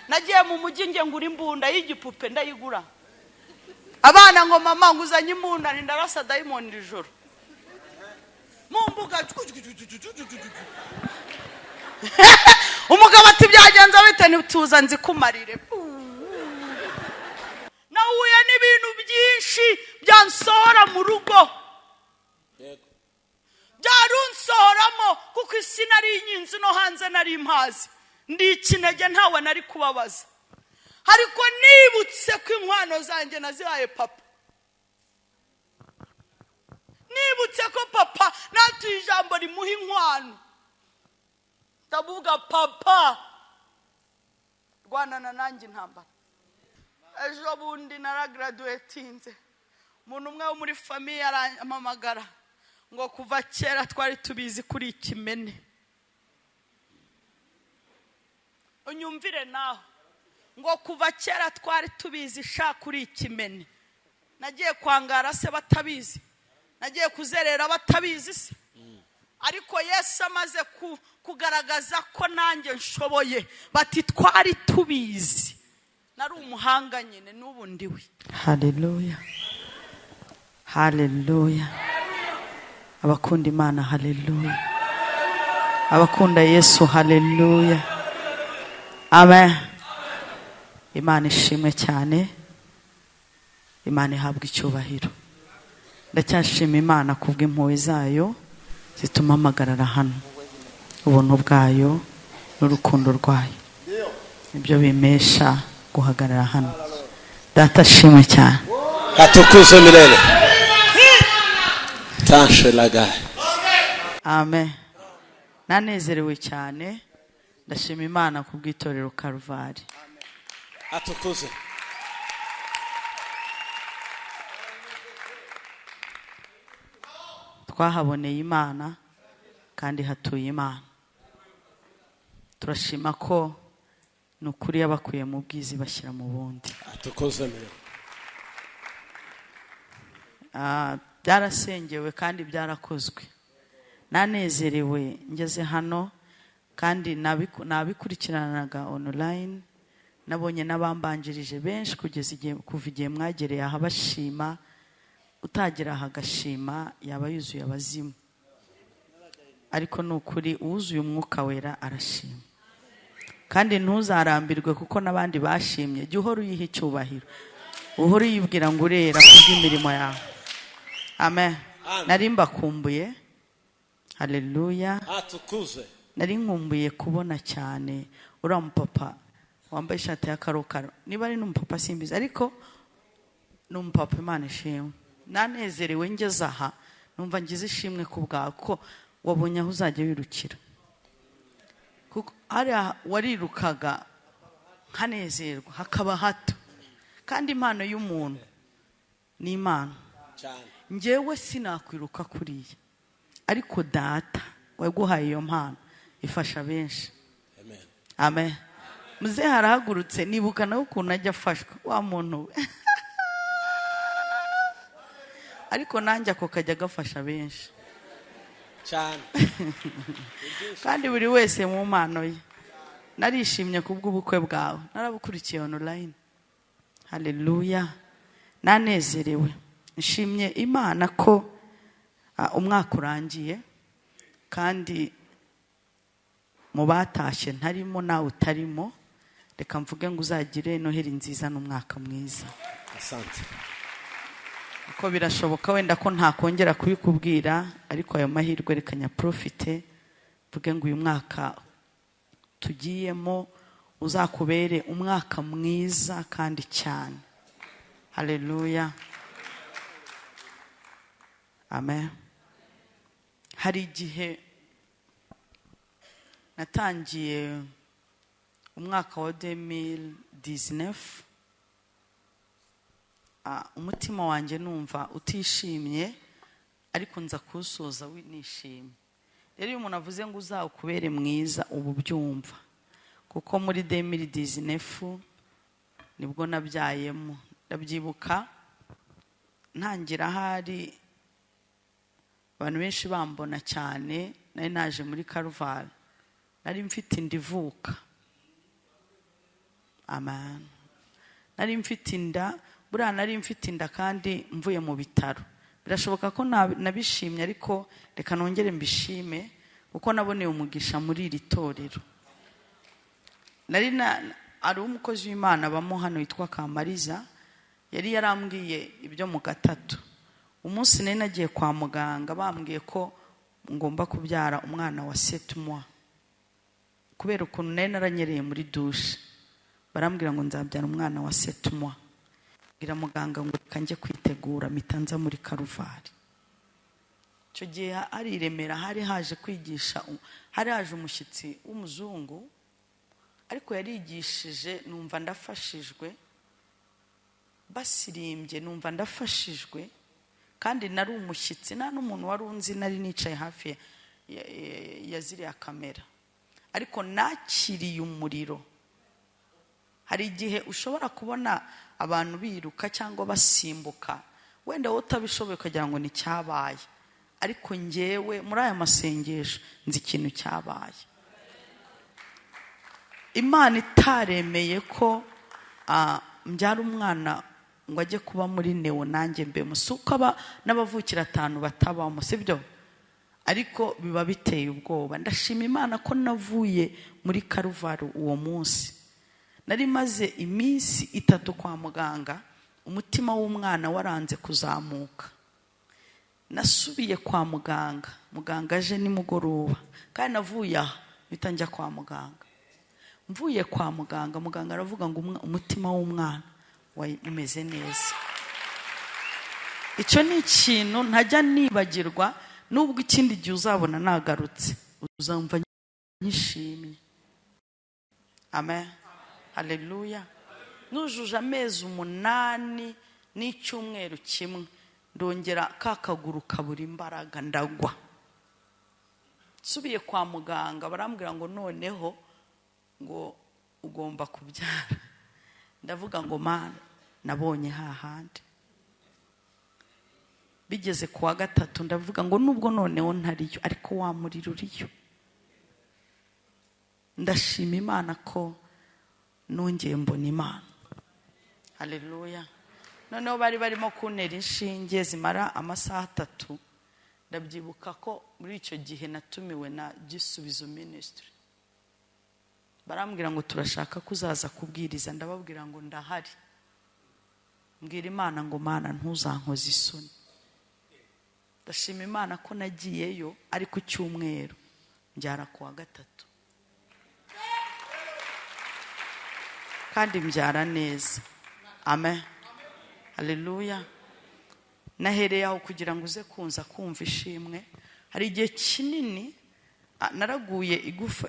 Nagiye mu mujyi nge ngura imbunda y'igipupe ndayigura. Abana ngo mama nguzanye imbunda ndarasa dayimoni ijoro. Mu mbuga umugabo ati byagenze bite nituza nzikumarire. Nahuye n'ibintu byinshi byansohora mu rugo. Yego. Byarunsohoramo kuko isi nari inyinzu no hanze nari impazi. Ndi ikinege ntawe nari kubabaza. Ariko nibutse ko inkwano zanjye nazihaye papa. Nibutse ko papa natuye ijambo rimuha inkwano. Ndavuga papa rwanana nanjye intambara. Ejo bundi naragraduatinze. Umuntu umwe wo muri famille arampamagara ngo kuva kera twari tubizi kuri ikimene. Unyumvire naho ngo kuva kera twari tubizi sha kuri ikimene. Nagiye kwangara se batabizi, nagiye kuzerera batabizi se. Ariko Yesu amaze kugaragaza ko nanjye nshoboye, bati twari tubizi. Nari umuhanga nyine n'ubu ndiwe. Haleluya, haleluya. Abakunda Imana haleluya, abakunda Yesu haleluya. Amen. Imana ishimwe cyane, Imana ihabwa icyubahiro. Ndacyashima Imana kubw'impuhwe zayo zituma mpagarara hano. Ubuntu bwayo n'urukundo rwayo nibyo bimesha guhagarara hano. Data ashimwe cyane. Atukuzwe milele. Tanshe lagaye. Amen. Nanezerewe cyane, ndashima Imana kubw'itorero Karuvali. Atukuzwe. Twahaboneye Imana kandi hatuye Imana. Turashima ko nukuri yabakuye mu bwizi bashyira mu bundi. Atukuzwe milele. Byarasengewe kandi byarakozwe. Nanezerewe ngeze hano kandi nabikurikiranaga online. Nabonye n'abambanjirije benshi kugeza igihe kuva igihe mwagereye aha bashima. Utagera aha agashima yaba yuzuye abazimu. Ariko nukuri uwuzuye umwuka wera arashima. Kandi ntuzarambirwe kuko n'abandi bashimye. Jya uhora uyiha icyubahiro, uhora uyibwira ngo urera kubw'imirimo yawe. Amen. Nari mbakumbuye. Haleluya. Atukuzwe. Nari nkumbuye kubona cyane uriya mupapa wambaye ishati ya karokaro. Niba ari n'umupapa simbizi, ariko ni umupapa Imana ishimwe. Nanezerewe ngeze aha numva ngize ishimwe ku bwawe ko wabonye aho uzajya wirukira. Kuko hariya warirukaga nkanezerwa hakaba hato. Kandi impano y'umuntu ni impano. Njyewe sinakwiruka kuriya, ariko data waguhaye iyo mpano ifasha benshi. Amen. Amen. Muzehe arahagurutse nibuka nawe ukuntu ajya afashwa wa muntu we. Ariko nanjye ako kajya gafasha benshi cyane. Kandi buri wese mu mpano ye. Narishimye kubw'ubukwe bwawe, narabukurikiye online. Haleluya. Nanezerewe, nshimye Imana ko umwaka urangiye kandi mu batashye ntarimo nawe utarimo. Reka mvuge ngo uzagire Noheli nziza n'umwaka mwiza. Asante. Uko birashoboka wenda ko ntakongera kubikubwira, ariko ayo mahirwe reka nyaprofite mvuge ngo uyu mwaka tugiyemo uzakubere umwaka mwiza kandi cyane. Haleluya. Amen. Hari igihe natangiye umwaka wa 2019, umutima wanjye numva utishimye, ariko nza kuwusoza nishimye. Rero iyo umuntu avuze ngo uzawukubere mwiza ubu byumva, kuko muri 2019 nibwo nabyayemo. Ndabyibuka ntangira hari abantu benshi bambona cyane, nari naje muri Karuvali, nari mfite indivuka. Amen. Nari mfite inda, buriya nari mfite inda kandi mvuye mu bitaro. Birashoboka ko nabishimye, ariko reka nongere mbishime kuko naboneye umugisha muri iri torero. Nari ari umukozi w'Imana bamo hano witwa Kamariza, yari yarambwiye ibyo mu gatatu. Umunsi nari nagiye kwa muganga bambwiye ko ngomba kubyara umwana wa 7 mois. Kubera ukuntu nari naranyereye muri douche, barambwira ngo nzabyara umwana wa 7 mois. Ngira muganga ngo reka njye kwitegura, mitanza muri Karuvari. Icyo gihe ari i Remera, hari haje kwigisha, hari haje umushyitsi w'umuzungu, ariko yarigishije numva ndafashijwe, basirimbye numva ndafashijwe, kandi nari umushyitsi, nta n'umuntu wari unzi, nari nicaye hafi ya ziriya kamera, ariko nakiriye umuriro. Hari igihe ushobora kubona abantu biruka cyangwa basimbuka, wenda wowe utabishoboye ukagira ngo ni cyabaye, ariko njyewe muri aya masengesho nzi ikintu cyabaye. Imana itaremeye ko mbyara umwana ngo ajye kuba muri neo nanjye mbemo, si uko aba n'abavukira 5 batabamo, sibyo? Ariko biba biteye ubwoba. Ndashima Imana ko navuye muri Karuvari uwo munsi. Nari maze iminsi 3 kwa muganga, umutima w'umwana waranze kuzamuka. Nasubiye kwa muganga, muganga aje nimugoroba, kandi navuye aha mpita njya kwa muganga. Mvuye kwa muganga, muganga aravuga ngo umutima w'umwana umeze neza. Icyo ni ikintu ntajya nibagirwa, nubwo ikindi gihe uzabona nagarutse uzamva nyishimye. Amen. Haleluya. Nujuje amezi 8 n'icyumweru kimwe, ndongera ka kaguru kabura imbaraga, ndagwa. Nsubiye kwa muganga barambwira ngo noneho ngo ugomba kubyara. Ndavuga ngo Mana, nabonye hahandi. Bigeze kuwa 3 ndavuga ngo nubwo noneho ntariyo, ariko wa muriro uriyo. Ndashima Imana ko nongeye mbona Imana. Haleluya. Noneho bari barimo kuntera inshinge zimara amasaha 3. Ndabyibuka ko muri icyo gihe natumiwe na Gisubizo Ministry. Barambwira ngo turashaka kuzaza kubwiriza, ndababwira ngo ndahari. Mbwira Imana ngo Mana ntuzankoze isoni. Ndashima Imana ko nagiyeyo ari ku cyumweru, mbyara kuwa 3. Kandi mbyara neza. Amen. Haleluya. Nahereye aho kugira ngo uze kunza kumva ishimwe. Hari igihe kinini naraguye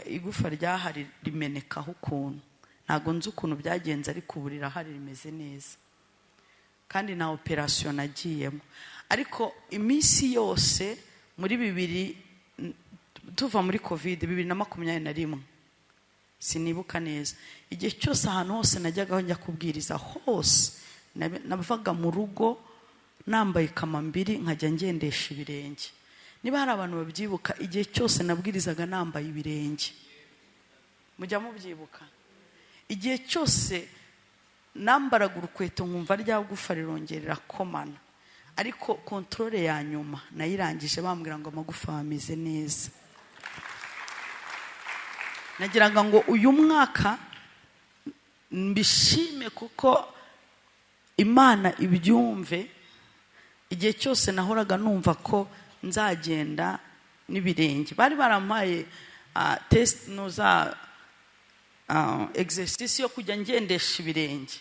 igufa ryahari rimenekaho ukuntu, ntago nzi ukuntu byagenze, ariko ubu rirahari rimeze neza, kandi na operation nagiyemo. Ariko iminsi yose muri 2000 tuva muri covid 2021, sinibuka neza, igihe cyose ahantu hose najyaga njya kubwiriza hose, navaga mu rugo nambaye kamambiri nkajya ngendesha ibirenge. Niba hari abantu babyibuka, igihe cyose nabwirizaga nambaye ibirenge. Mujya mubyibuka? Igihe cyose nambaraga urukweto nkumva rya gufa rirongerera komana, ariko controle ya nyuma nayirangije bambwira ngo amagufa ameze neza. Nagiraga ngo uyu mwaka mbishime kuko Imana ibyumve. Igihe cyose nahoraga numva ko nzagenda n'ibirenge. Bari barampaye test noza exercice yo kujya ngendesha ibirenge.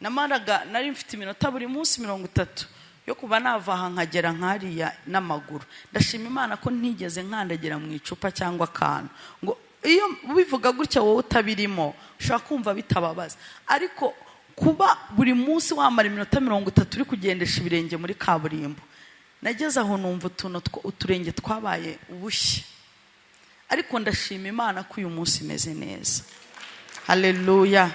Namaraga nari mfite iminota buri munsi 30 yo kuba nava aha nkagera nkariya n'amaguru. Ndashima Imana ko ntigeze nkandagira mu icupa cyangwa akantu. Ngo iyo ubivuga gutya wowe utabirimo ushobora kumva bitababaza, ariko kuba buri munsi wamara iminota 30 uri kugendesha ibirenge muri kaburimbo, nageze aho numva utuntu uturenge twabaye ubushye. Ariko ndashima Imana ko uyu munsi imeze neza. Haleluya.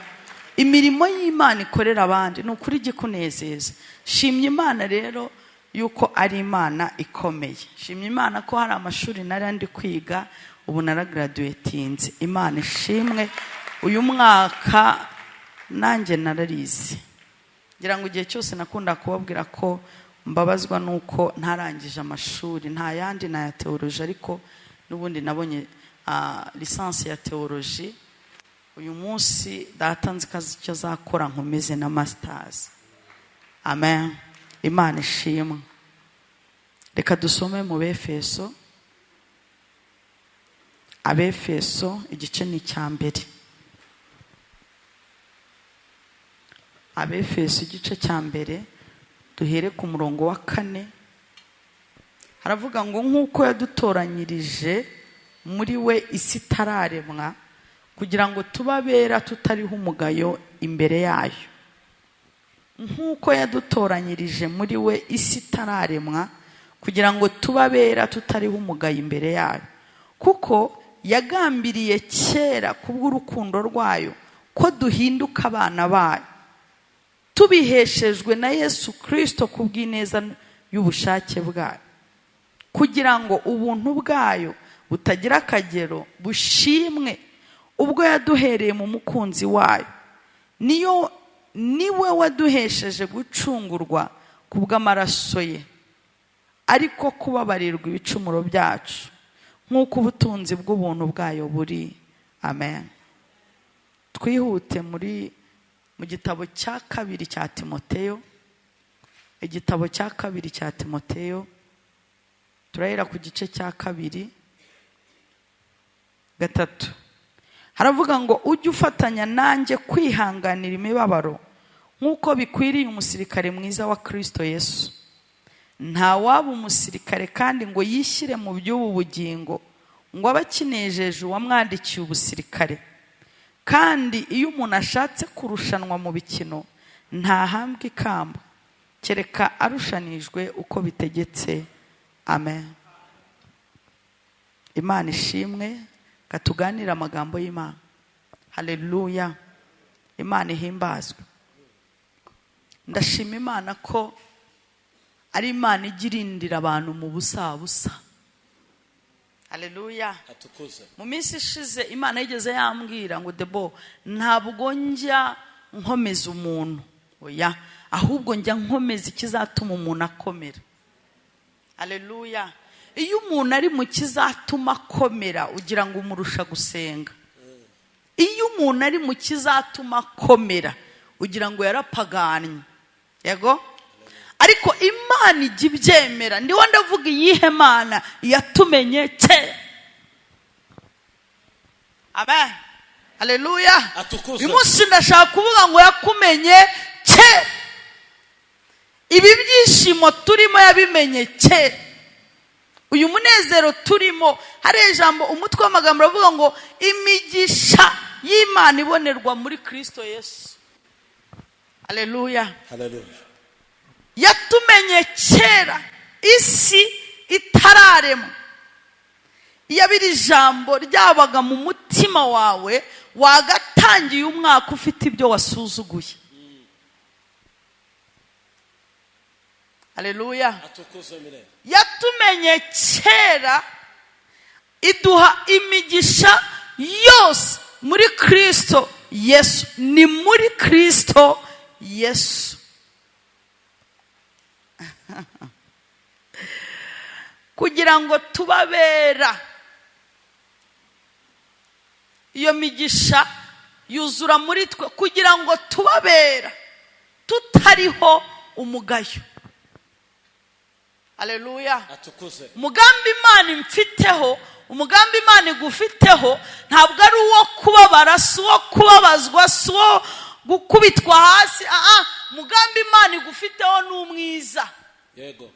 Imirimo y'Imana ikorera abandi ni ukuri gikunezeza. Shimye Imana rero yuko ari Imana ikomeye. Shimye Imana ko hari amashuri nari ndi kwiga ubu naragraduatinze. Imana ishimwe. Uyu mwaka Nanjye nararize. Ngira ngo igihe cyose nakunda kubabwira ko mbabazwa nuko ntarangije amashuri, nta yandi na ya theology, ariko nubundi nabonye licence ya theology. Uyu munsi data nzi kazi icyo azakora nkomeze na masters. Amen. Imana ishimwe. Reka dusome mu Befeso. Abefeso igice ni icya mbere. Abefeso igice cya mbere duhere ku murongo wa 4. Haravuga ngo nkuko yadutoranyirije muri we isi itararemwa kugira ngo tubabera tutariho umugayo imbere yayo. Nkuko yadutoranyirije muri we isi itararemwa kugira ngo tubabera tutariho umugayo imbere yayo. Kuko yagambiriye kera kubw'urukundo rwayo ko duhinduka abana bayo, tubiheshejwe na Yesu Kristo kubw'ineza y'ubushake bwayo, kugira ngo ubuntu bwayo butagira akagero bushimwe ubwo yaduhereye mu mukunzi wayo. Niyo niwe waduhesheje gucungurwa kubw'amaraso ye, ariko kubabarirwa ibicumuro byacu nk'uko ubutunzi bw'ubuntu bwayo buri. Amen. Twihute muri mu gitabo cya kabiri cya Timoteyo. Igitabo cya kabiri cya Timoteyo turahera ku gice cya 2 3. Haravuga ngo ujye ufatanya nanjye kwihanganira imibabaro nk'uko bikwiriye umusirikare mwiza wa Kristo Yesu. Nta waba umusirikare kandi ngo yishyire mu by'ubu bugingo ngo abe akinejeje uwamwandikiye ubusirikare. Kandi iyo umuntu ashatse kurushanwa mu bikino ntahambwa ikamba kereka arushanijwe uko bitegetse. Amen. Imana ishimwe. Katuganira amagambo y'Imana. Haleluya. Imana ihimbazwe. Ndashima Imana ko ari Imana igirindira abantu mu busabusa. Haleluya. Atukuze. Mu minsi ishize Imana yigeze yambwira ngo Debo, ntabwo njya nkomeza umuntu, oya, ahubwo njya nkomeza ikizatuma umuntu akomera. Haleluya. Iyo umuntu ari mu kizatuma akomera ugira ngo umurusha gusenga. Iyo umuntu ari mu kizatuma akomera ugira ngo yarapaganye. Yego? Ariko Imana ijya ibyemera. Ndiho ndavuga iyihe Mana yatumenye kera. Amen. Haleluya. Uyu munsi ndashaka kuvuga ngo yakumenye kera. Ibi byishimo turimo yabimenye kera. Uyu munezero turimo, hari ijambo umutwe w'amagambo uravuga ngo imigisha y'Imana ibonerwa muri Kristo Yesu. Haleluya. Haleluya. Yatumenye kera isi itararemwa. Iyo biri jambo ryabaga mu mutima wawe wagatangiye umwaka ufite ibyo wasuzuguye. Haleluya. Yatumenye kera iduha imigisha yose muri Kristo Yesu. Ni muri Kristo Yesu. Kugira ngo tubabera. Iyo migisha yuzura muri twe kugira ngo tubabera tutariho umugayo. Haleluya. Umugambi Imana imfiteho, umugambi Imana igufiteho ntabwo ari uwo kubabara, si uwo kubabazwa, si uwo gukubitwa hasi. Umugambi Imana igufiteho ni umwiza. Yego.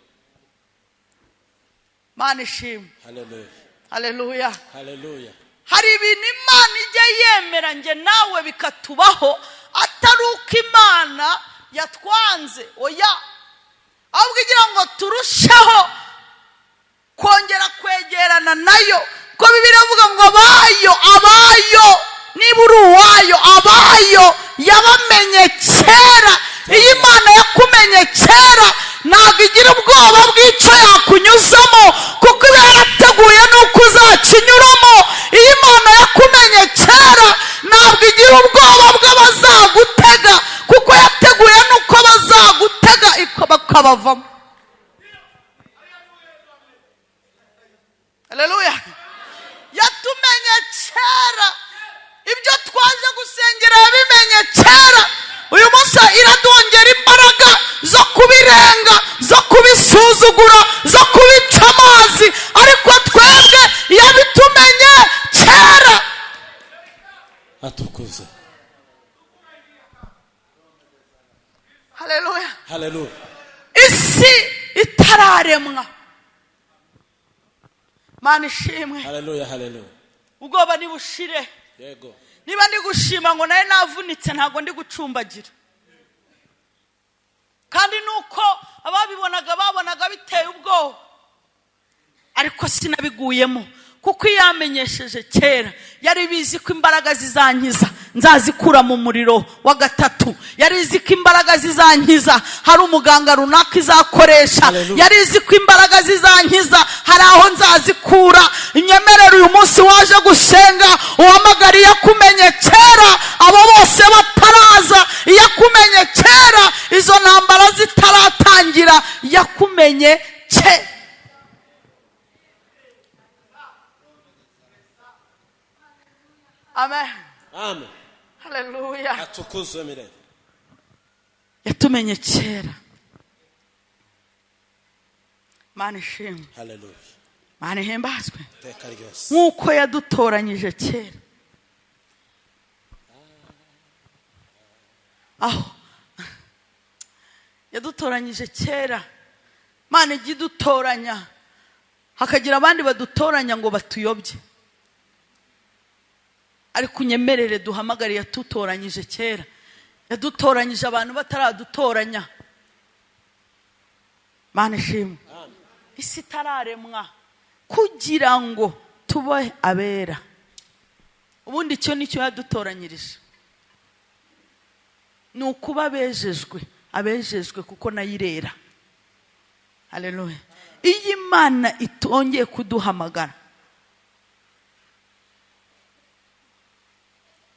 Imana ishimwe. Haleluya. Haleluya. Haleluya. Hari ibintu Imana ijya yemera nge nawe bikatubaho atari uko Imana yatwanze, oya, ahubwo igira ngo turusheho kongera kwegerana nayo. Ko Bibiliya ivuga ngo abayo, abayo, niba uri uwayo, abayo yabamenye kera. Iyo Imana yakumenye kera ntabwo igira ubwoba bw'icyo yakunyuzamo, kuko iba yarateguye n'uko uzakinyuramo. Iyo Imana yakumenye kera ntabwo igira ubwoba bw'abazagutera. ukabavamo. Haleluya. Yatumenye kera, ibyo twaje gusengera yabimenye kera. Uyu munsi iradongera imbaraga zo kubirenga, zo kubisuzugura, zo kubica amazi, ariko twebwe yabitumenye kera. Atukuze. Haleluya. Haleluya. Isi itararemwa. Mana ishimwe. Haleluya, haleluya. Ubwoba nibushire. Yego. Niba ndi gushima ngo naye navunitse, ntago ndi gucumbagira. Kandi nuko ababibonaga babonaga biteye ubwoba, ariko sinabiguyemo, kuko yamenyesheje kera. Yari bizi ko imbaraga zizankiza nzazikura mu muriro wa gatatu. Yari izi ko imbaraga zizankiza hari umuganga runaka izakoresha. Yari izi ko imbaraga zizankiza hari aho nzazikura. Inyemerera uyu munsi waje gusenga, uhamagara yakumenye kera, abo bose bataraza yakumenye kera, izo ntambara zitaratangira yakumenye kera. Amen. Amen. Haleluya. Atukuzwe milele. Yatumenye kera. Mana ishimwe. Haleluya. Mana ihembazwe. Iteka ryose. Nkuko yadutoranyije kera. Aho yadutoranyije kera. Mana ijya idutoranya, hakagira abandi badutoranya ngo batuyobye. Ariko unyemerere duhamagare yatutoranyije kera. Yadutoranyije abantu bataradutoranya. Mana ishimwe. Isi itararemwa, kugira ngo tube abera. Ubundi icyo nicyo yadutoranyirije, ni ukuba abejejwe, abejejwe kuko nayirera. Haleluya. Iyo Imana itongeye kuduhamagara,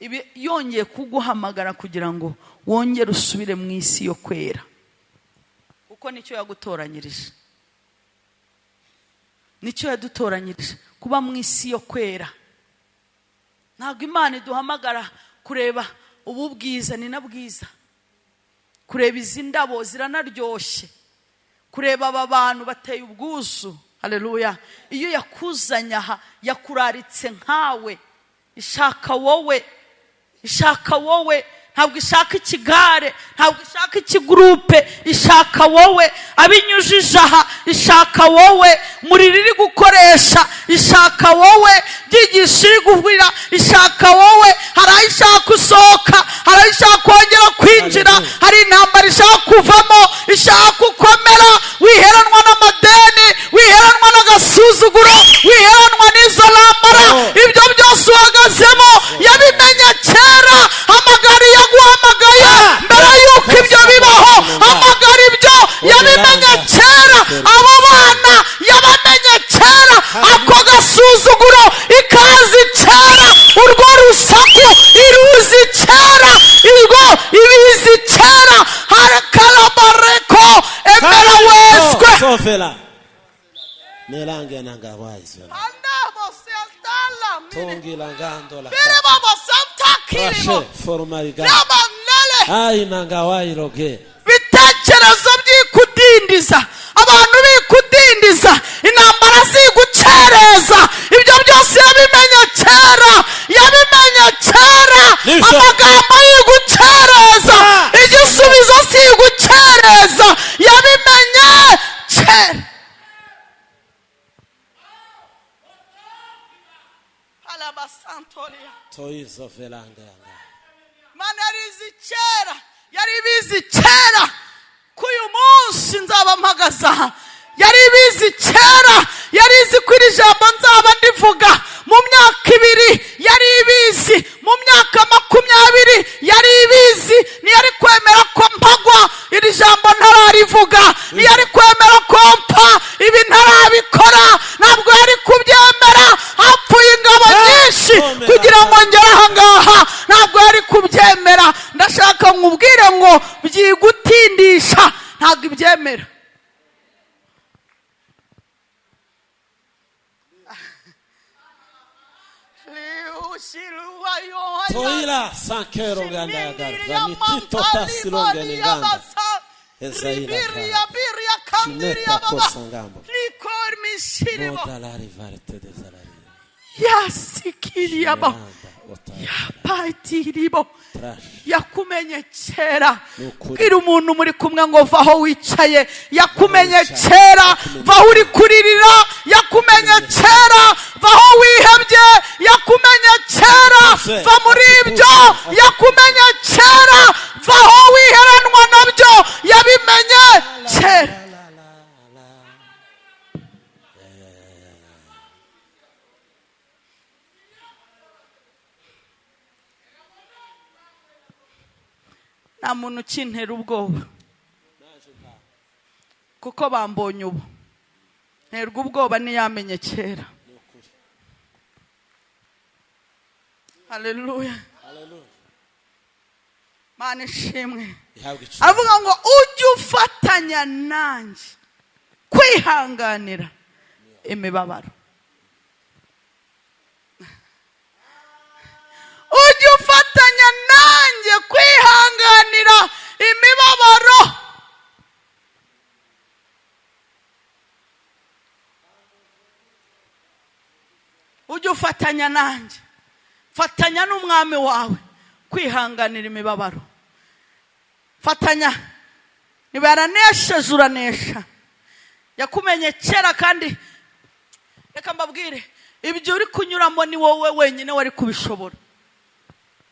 ibi yongeye kuguhamagara kugira ngo wongere usubire mu isi yo kwera, kuko nicyo yagutoranyirije. Nicyo yadutoranyirije, kuba mu isi yo kwera. Ntabwo Imana iduhamagara kureba ubu bwiza ni na bwiza, kureba izi ndabo ziranaryoshye, kureba aba bantu bateye ubwuzu. Haleluya. Iyo yakuzanya aha, yakuraritse nkawe, ishaka wowe, ishaka wowe. Ntabwo ishaka ikigare, ntabwo ishaka ikigurupe, ishaka wowe. Abinyujije aha, ishaka wowe. Muriro iri gukoresha, ishaka wowe. Byigisha iri guhurira, ishaka wowe. Hari aho ishaka usohoka, hari aho ishaka kongera kwinjira, hari intambara ishaka kuvamo, ishaka gukomera. Wiheranwa n'amadeni, wiheranwa n'agasuzuguro, wiheranwa n'izo ntambara. Ibyo byose uhagazemo yabimenye kera. Hamagara yaguhamagaye mbere yuko ibyo bibaho. Hamagara ibyo yabimenye kera. Abo bana yabamenye kera. Ako gasuzuguro ikazi kera, urwo rusaku iruzi kera, irwo ibizi kera. Harakalabareko emera weswe. Sofela. Melange nangawaizo. Tongilangando la. Ai nangawairoge. Bitekerezo byikudindiza, abantu bikudindiza, intambara zigucereza, ibyo byose yabimenye kera, yabimenye kera. Amagambo yigucereza, igisubizo sigucereza, yabimenye kera. Toizo velanga. Mana yarizi kera, yari bizi kera ko uyu munsi nzaba mpagaze aha. Yari bizi kera, yari izi ko iri jambo nzaba ndivuga mu myaka 2, yari ibizi mu myaka 20, yari ibizi. Ntiyari kwemera ko mpagwa iri jambo ntararivuga, ntiyari kwemera ko mpa ibi ntarabikora, ntabwo yari kubyemera. Hapfuye ingabo nyinshi kugira ngo ngere aha ngaha, ntabwo yari kubyemera. Ndashaka nkubwire ngo byigutindisha, ntabwo ibyemera. Toila sankero ganda yagar vanitito tasilonge nganda Ezaila Chineta kosangambo Modalari varte dezalari Yasikiriabo Yapatiribo Yakumenye kera. Bwira umuntu muri kumwe ngo vaho wicaye. Yakumenye kera, vaho uri kuririra. Yakumenye kera, vaho wihebye. Yakumenye kera, va muri ibyo. Yakumenye kera, vaho wiheranwa nabyo. Yabimenye kera. Nta muntu ukintera ubwoba kuko bambonye ubu. Nterwa ubwoba ntiyamenye kera. Haleluya. Mana ishimwe. Aravuga ngo ujye ufatanya nanjye kwihanganira imibabaro. Ujye ufatanya nanjye kwihanganira imibabaro. Ujye ufatanya nanjye, fatanya n'umwami wawe kwihanganira imibabaro. Fatanya. Niba yaranesheje uranesha. Yakumenye kera, kandi reka mbabwire, ibyo uri kunyuramo ni wowe wenyine wari kubishobora.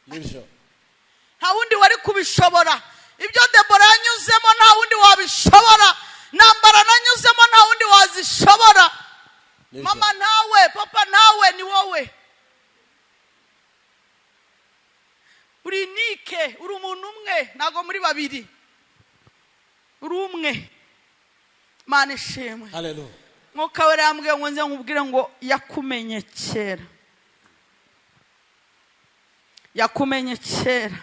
Nta wundi wari kubishobora. Ibyo Debora yanyuzemo nta wundi wabishobora. Nambara nanyuzemo nta wundi wazishobora. Mama nawe, papa nawe, ni wowe. Uri nike, uri umuntu umwe, ntago muri babiri. Uri umwe. Mana ishimwe. Haleluya. Mwuka wera yambwiye ngo nze nkubwire ngo yakumenye kera. Yakumenye kera.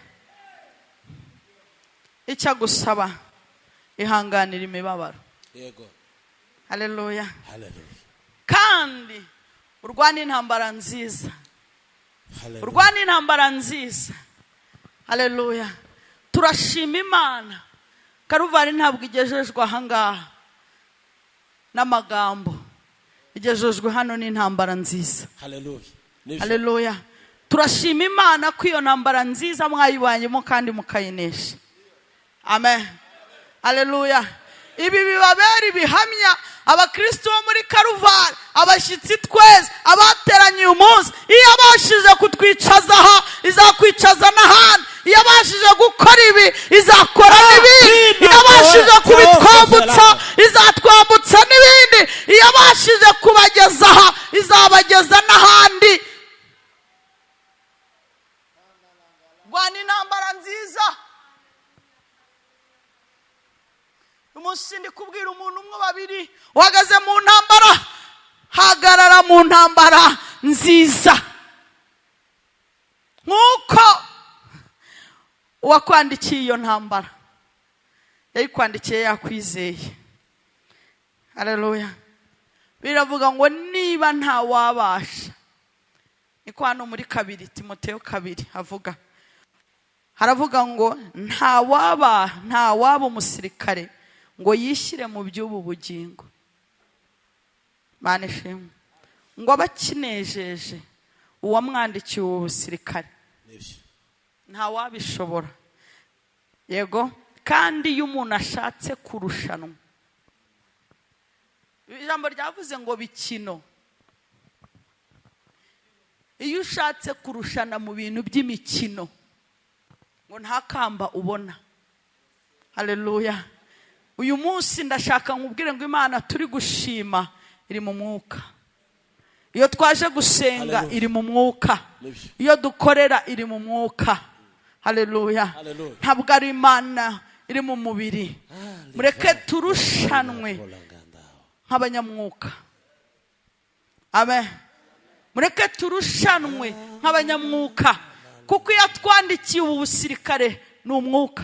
Icyo agusaba, ihanganira imibabaro. Yego. Haleluya. Haleluya. Kandi urwana intambara nziza. Urwana intambara nziza. Haleluya. Turashima Imana. Karuvari ntabwo igejejwe ahangaha n'amagambo. Igejejwe hano n'intambara nziza. Haleluya. Haleluya. Turashima Imana ko iyo ntambara nziza mwayibanyemo kandi mukayinesha. Amen. Haleluya. Ibi bibabera ibihamya abakristo bo muri Karuvari, abashyitsi twese abateranye uyu munsi. Iyo abashije kutwicaza aha, izakwicaza n'ahandi. Iyo abashije gukora ibi, izakora n'ibindi. Iyo abashije kubitwambutsa, izatwambutsa n'ibindi. Iyo abashije kubageza aha, izabageza n'ahandi. Rwana intambara nziza. Umunsi ndi kubwira umuntu umwe babiri uhagaze mu ntambara, hagarara mu ntambara nziza. Nkuko uwakwandikiye iyo ntambara yayikwandikiye yakwizeye. Haleluya. Biravuga ngo niba nta wabasha, niko hano muri 2 Timoteyo 2 havuga, haravuga ngo nta waba umusirikare ngo yishyire mu by'ubu bugingo. Mana ishimwe. Ngo abakinejeje uwamwandikiye ubu busirikare. Nta wabishobora. Yego. Kandi iyo umuntu ashatse kurushanwa, ijambo ryavuze ngo bikino. Iyo ushatse kurushana mu bintu by'imikino, ngo nta kamba ubona. Haleluya. Uyu munsi ndashaka nkubwire ngo Imana turi gushima iri mu mwuka. Iyo twaje gusenga iri mu mwuka. Iyo dukorera iri mu mwuka. Haleluya. Ntabwo ari Imana iri mu mubiri. Mureke turushanwe nk'abanyamwuka. Amen. Mureke turushanwe nk'abanyamwuka, kuko iyo twandikiye ubu busirikare ni umwuka.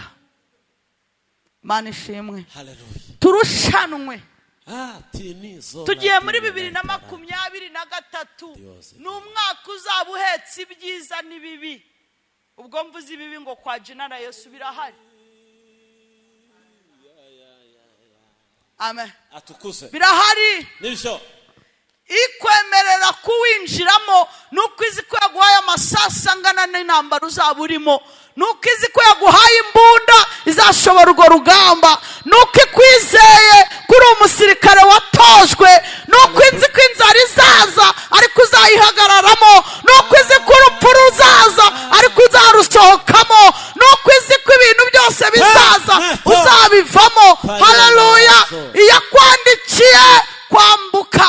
Mana ishimwe. Haleluya. Turushanwe. Tugiye muri 2023. Ni umwaka uzaba uhetse ibyiza n'ibibi. Ubwo mvuze ibibi ngo kwa jina na Yesu birahari. Amen. Atukuze. Birahari. Nibyo. Ikwemerera kuwinjiramo nuko izi ko yaguhaye amasasa angana n'intambara uzaba urimo, nuko izi ko yaguhaye imbunda izashobora urwo rugamba, nuko ikwizeye kuri umusirikare watojwe, nuko izi ko inzara izaza ariko uzayihagararamo, nuko izi ko urupfu ruzaza ariko uzarusohokamo, nuko izi ko ibintu byose bizaza uzabivamo. Haleluya. Iyakwandikiye kwambuka.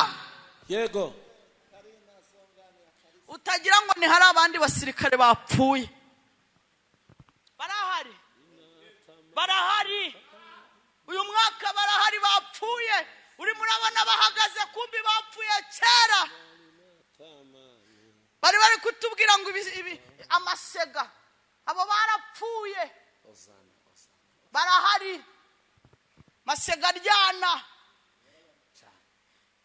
Yego. Utagira ngo ni hari abandi basirikare bapfuye. Barahari. Barahari. Uyu mwaka barahari bapfuye. Uri murabona bahagaze kumbi bapfuye kera. Bari bari kutubwira ngo ibi amasega. Abo barapfuye. Barahari. Masega ryana.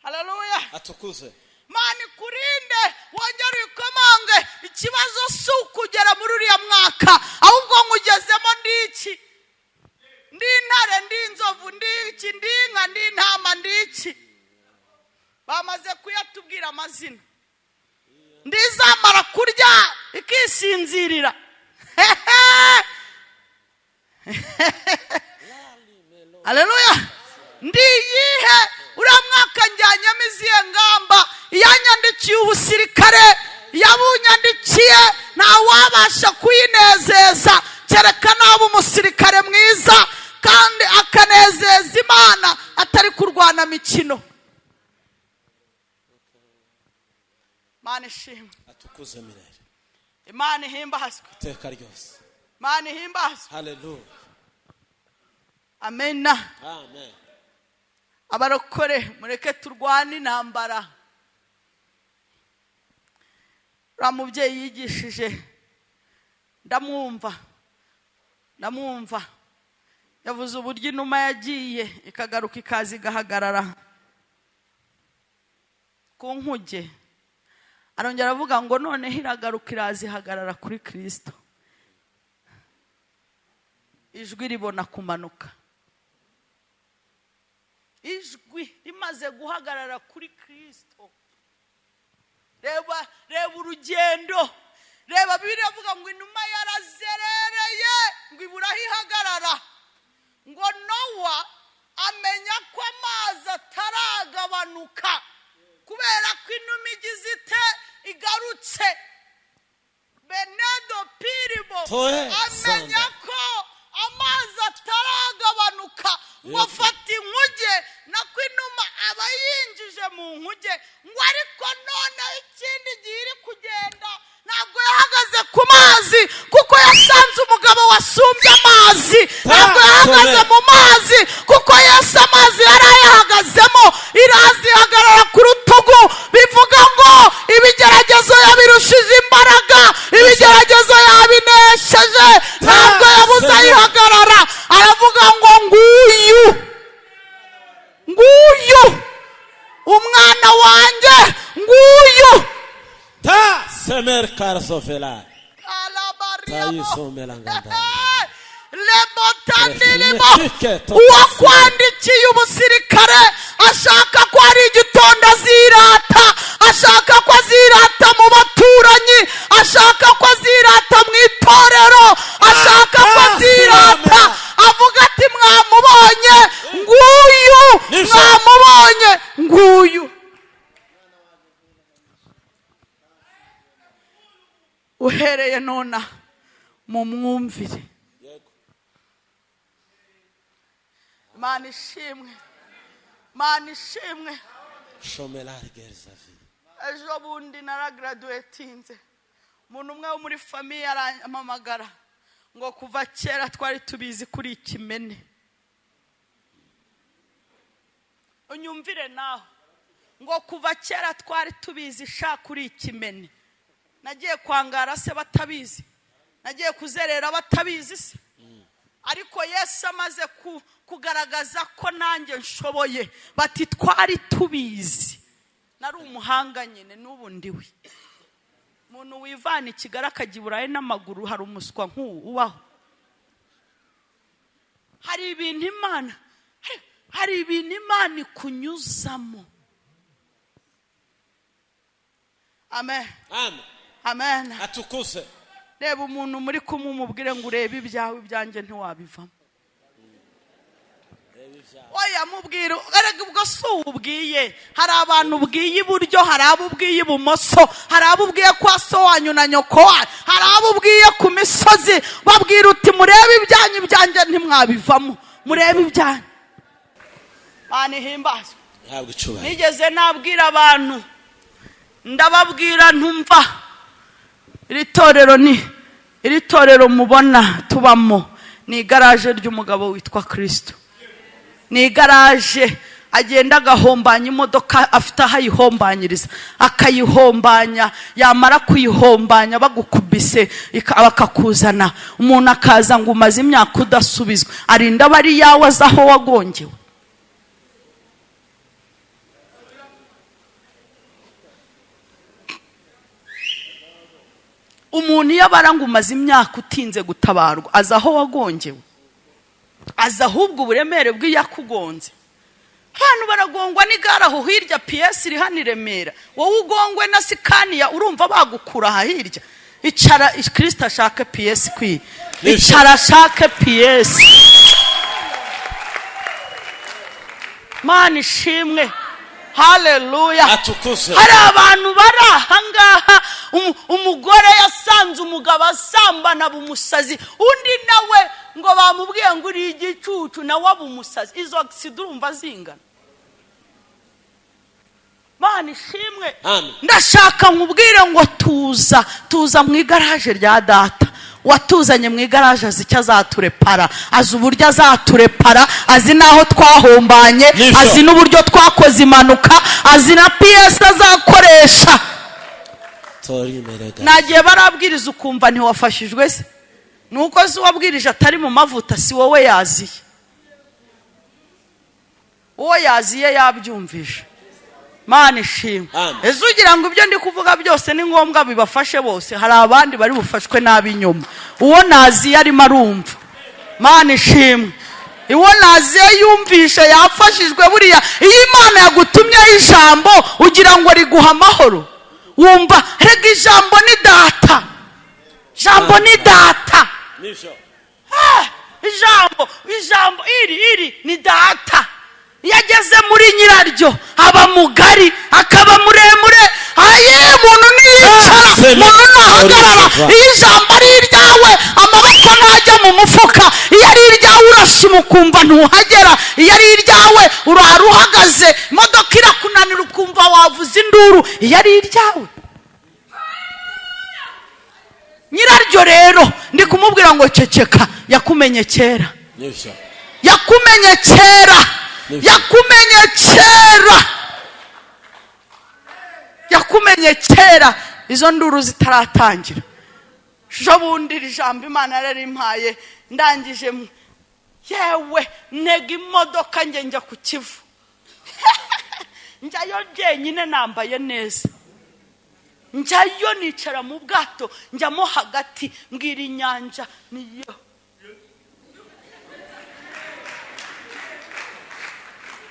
Haleluya. Atukuze. Mani kurinde wongere ukomange. Ikibazo si ukugera muri uriya mwaka, ahubwo nkugezemo ndiki. Ndi intare, ndi inzovu, ndi iki, ndi inka, ndi intama, ndi iki. Bamaze kuyatubwira amazina. Ndizamara kurya ikisinzirira. Haleluya. Ndi yihe uriya mwaka njyanyemo izihe ngamba? Iyanyandikiye ubusirikare, yabunyandikiye, ntawabasha kuyinezeza kereka naba umusirikare mwiza kandi akanezeza Imana atari kurwana mikino. Mana ishimwe. Atukuze mirere. Imana ihimbazwe. Iteka ryose. Imana ihimbazwe. Haleluya. Amena. Amen. Abarokore mureke turwane intambara. Uriya mubyeyi yigishije ndamwumva yavuze uburyo inuma yagiye ikagaruka ikaza igahagarara ku nkuge, arongera avuga ngo noneho iragaruka iraza ihagarara kuri Kristo, ijwi ribona kumanuka. Ijwi rimaze guhagarara kuri Kristo. Reba reba urugendo. Reba Bibiliya avuga ngo inuma yarazerereye ngo ibura aho ihagarara. Ngo Nowa amenya ko amazi ataragabanuka kubera ko inuma igize ite igarutse. Benedo Piribo amenya ko amazi ataragabanuka ngo afata inkuge, nako inuma aba yinjije mu nkuge, ngo ariko none ikindi gihe iri kugenda ntabwo yahagaze ku mazi kuko yasanze umugabo wasumbye amazi. Ntabwo yahagaze mu mazi kuko Yesu amazi yari ayahagazemo. Iraza ihagarara ku rutugu, bivuga ngo ibigeragezo yabirushije imbaraga, ibigeragezo yabinesheje, ntabwo yabuze ayihagarara. Aravuga ngo nguyu nguyu umwana wanjye, nguyu. Ta semer karzovela. Uwakwandikiye umusirikare ashaka ko ari igitondo azirata, ashaka ko azirata mu baturanyi, ashaka ko azirata mu itorero, ashaka ko azirata avuga ati mwamubonye nguyu, mwamubonye nguyu. Uhereye nona mumwumvire. Imana ishimwe. Imana ishimwe. Ejo bundi naragraduatinze. Umuntu umwe wo muri famille arampamagara ngo kuva kera twari tubizi kuri ikimene. Unyumvire naho ngo kuva kera twari tubizi sha kuri ikimene. Nagiye kwangara se batabizi, nagiye kuzerera batabizi se. Ariko Yesu amaze kugaragaza ko nanjye nshoboye, bati twari tubizi. Nari umuhanga nyine n'ubu ndiwe. Umuntu wivana i Kigali akajya i Burayi n'amaguru, hari umuswa nk'uwo ubaho. Hari ibintu Imana, hari ibintu Imana ikunyuzamo. Amen. Amen. Amen. Atukuse. Reba umuntu muri kumwe umubwire ngo urebe ibyawe, ibyanjye ntiwabivamo. Oya mubwire, erega ubwo si ubwiye. Hari abantu ubwiye iburyo, hari abo ubwiye ibumoso, hari abo ubwiye kwa so wanyu na nyoko wanyu, hari abo ubwiye ku misozi. Babwira uti murebe ibyanyu, ibyanjye ntimwabivamo, murebe ibyanyu. Mana ihimbazwe. Nigeze nabwira abantu, ndababwira ntumva iri torero ni iri torero mubona tubamo ni igaraje ry'umugabo witwa Kristo. Ni igaraje agenda agahombanya imodoka, afite aho ayihombanyiriza, akayihombanya, yamara kuyihombanya bagukubise bakakuzana. Umuntu akaza ngo umaze imyaka udasubizwa, arinda bari yawe aza aho wagongewe. Umuntu iyo abara ngo umaze imyaka utinze gutabarwa, aza aho wagongewe, aza ahubwo uburemere bw'iyakugonze. Abantu baragongwa n'igare aho hirya, PS iri hano i Remera, wowe ugongwe na Sikaniya urumva bagukura aha hirya. Icara Kristo ashake PS kwi, icara ashake PS. Mana ishimwe. Haleluya. Hari abantu bari ahangaha, umugore yasanze umugabo asambana bumusazi, undi nawe ngo bamubwiye ngo uri igicucu nawe abumusazi. Izo accident urumva zingana. Mana ishimwe. Ndashaka nkubwire ngo tuza, tuza mu igaraje rya data. Watuzanye mu igaraje azi icyo azaturepara, azi uburyo azaturepara, azi naho twahombanye, azi n'uburyo twakoze impanuka, azi na PS azakoresha. Nagiye barabwiriza ukumva ntiwafashijwe se? Nuko se uwabwirije atari mu mavuta, si wowe yaziye. Uwo yaziye yabyumvije. Mana ishimwe. Ese ugira ngo ibyo ndi kuvuga byose ni ngombwa bibafashe bose? Hari abandi bari bufashwe nabi inyuma. Uwo naziye arimo arumva. Mana ishimwe. Uwo naziye yumvishe yafashijwe. Buriya iyo Imana yagutumye ijambo ugira ngo riguha amahoro, wumva rega ijambo ni data, ijambo ni data, ijambo, ijambo iri ni data. Iyo ageze muri nyiraryo aba mugari, akaba muremure. Aye umuntu niyicara, umuntu nahagarara. Iyo ijambo ari iryawe amaboko ntajya mu mufuka. Iyo ari iryawe urashima ukumva ntuhagera. Iyo ari iryawe urara uhagaze, imodoka irakunanira ukumva wavuza induru. Iyo ari iryawe nyiraryo rero ndi kumubwira ngo ceceka, yakumenye kera, yakumenye kera, yakumenye kera, yakumenye kera izo nduru zitaratangira. Ejo bundi iri jambo Imana yarimpaye, ndangije yewe ntega imodoka nge njya ku Kivu. Njyayo jyenyine nambaye neza, njyayo nicara mu bwato, njyamo hagati, mbwira inyanja niyo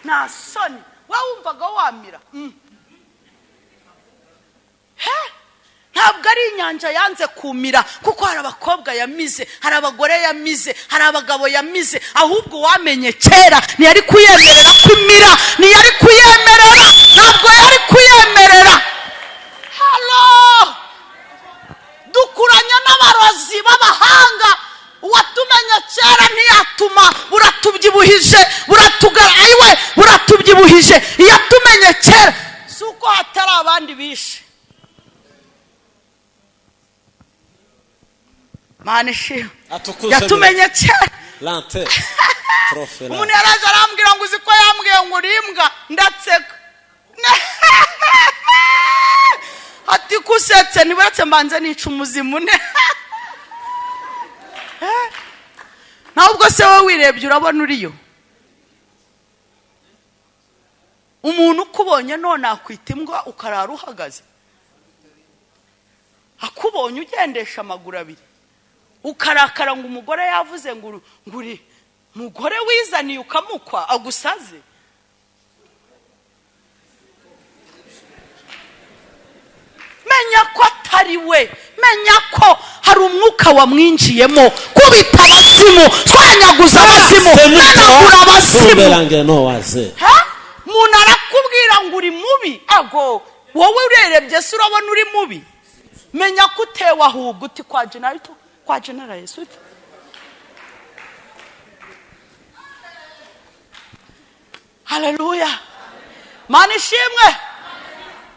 nta soni. Wumvaga wamira. Ntabwo ari inyanja yanze kumira, kuko hari abakobwa yamize, hari abagore yamize, hari abagabo yamize. Ahubwo wamenye kera ntiyari kuyemerera kumira, ntiyari kuyemerera, ntabwo yari kuyemerera. Halo, dukuranye n'abarozi b'abahanga. Uwatumenye kera ntiyatuma, buratubyibuhije, buratugara, ayiwe buratubyibuhije. Iyo atumenye kera, si uko hatari abandi bishe. Mana ishimwe. Yatumenye kera. Umuntu yaraje arambwira ngo uzi ko yambwiye ngo uri imbwa, ndatseka. Ati kusetse ntiburetse mbanze nica umuzimu ne. Ntabwo se wowe wirebye urabona uriyo. Umuntu ukubonye none akwita imbwa ukarara uhagaze. Akubonye ugendesha amaguru abiri ukarakara ngo umugore yavuze ngo nguri mugore wizaniye ukamukwa agusaze. Menya ko atari we, menya ko hari umwuka wamwinjiyemo. Kubita abazimu, twanyaguza abazimu, menagura abazimu. Umuntu arakubwira ngo uri mubi, ago wowe urerebye se urabona uri mubi. Menya ko utewe ahubwo uti kwa generator, kwa genera Yesu. Haleluya. Mana ishimwe.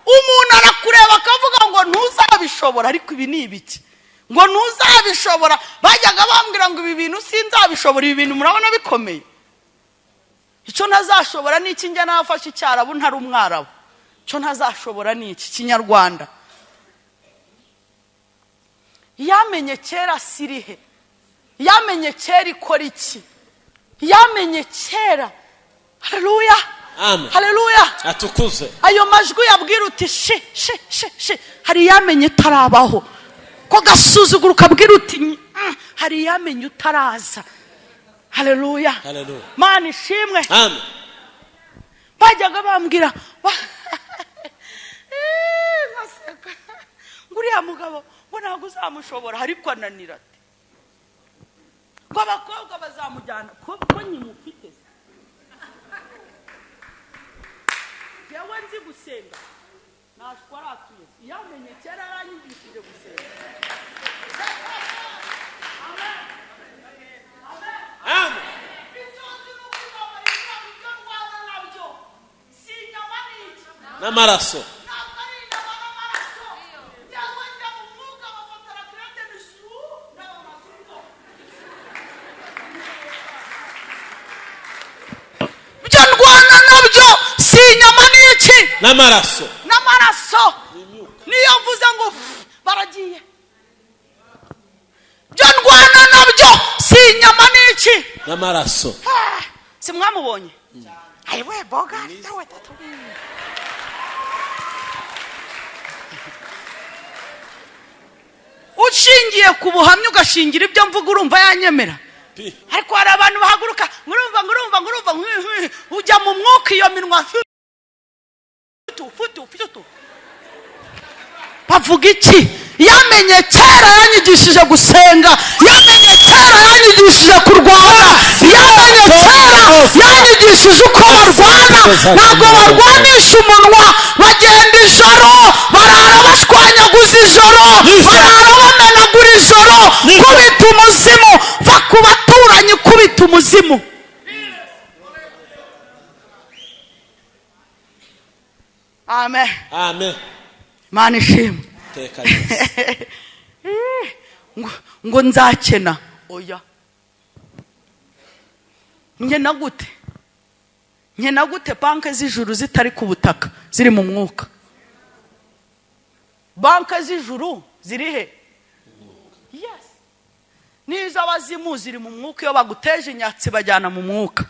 Umuntu arakureba akavuga ngo ntuzabishobora, ariko ibi ni ibiki? Ngo ntuzabishobora. Bajyaga bambwira ngo ibi bintu sinzabishobora, ibi bintu murabona bikomeye. Icyo ntazashobora ni iki? Njya nafashe icyarabu ntari umwarabu. Icyo ntazashobora ni iki? Kinyarwanda. Yamenye kera sirihe, yamenye kera ikora iki, yamenye kera. Haleluya. Amen. Haleluya. Atukuze. Ayo majwi yabwira uti shi shi shi shi, hari yamenye utarabaho. Ko gasuzuguro kabwira uti hari yamenye utaraza. Haleluya. Haleluya. Mana ishimwe. Amen. Bajyaga bambwira ngaseka nguriya mugabo ngo ntabwo uzamushobora, ariko ananira ati ngo abakobwa bazamujyana ko nyimufite. Yewe nzi gusenga nashwaratuye, yamenye kera aranyigishije gusenga. Amen. Amen. N'amaraso. Ibyo ndwana nabyo si inyama n'iki? N'amaraso. N'amaraso. Niyo mvuze ngo baragiye. Ibyo ndwana nabyo si inyama n'iki? N'amaraso. Si mwamubonye? Ayiwe boga dawe tatu. Ushingiye ku buhamya ugashingira ibyo mvuga urumva yanyemera. Ariko hari abantu bahaguruka ngurumva ngurumva ngurumva, ujya mu mwuka iyo minwa futu futu futu. Bavuga iki? Yamenye kera yanyigishije gusenga, yamenye kera yanyigishije kurwana, yamenye kera yanyigishije uko barwana. Ntabwo barwanisha umunwa, bagenda ijoro, barara bashwanyaguza ijoro, barara bamenagura ijoro. Kubita umuzimu, va ku baturanyi, kubita umuzimu. Amen. Amen. Mana ishimwe. Ngo nzakena. Oya. Nkena gute? Nkena gute banke z'ijuru zitari ku butaka, ziri mu mwuka? Banke z'ijuru ziri he? Yes. Nizo abazimu ziri mu mwuka, iyo baguteje inyatsi bajyana mu mwuka.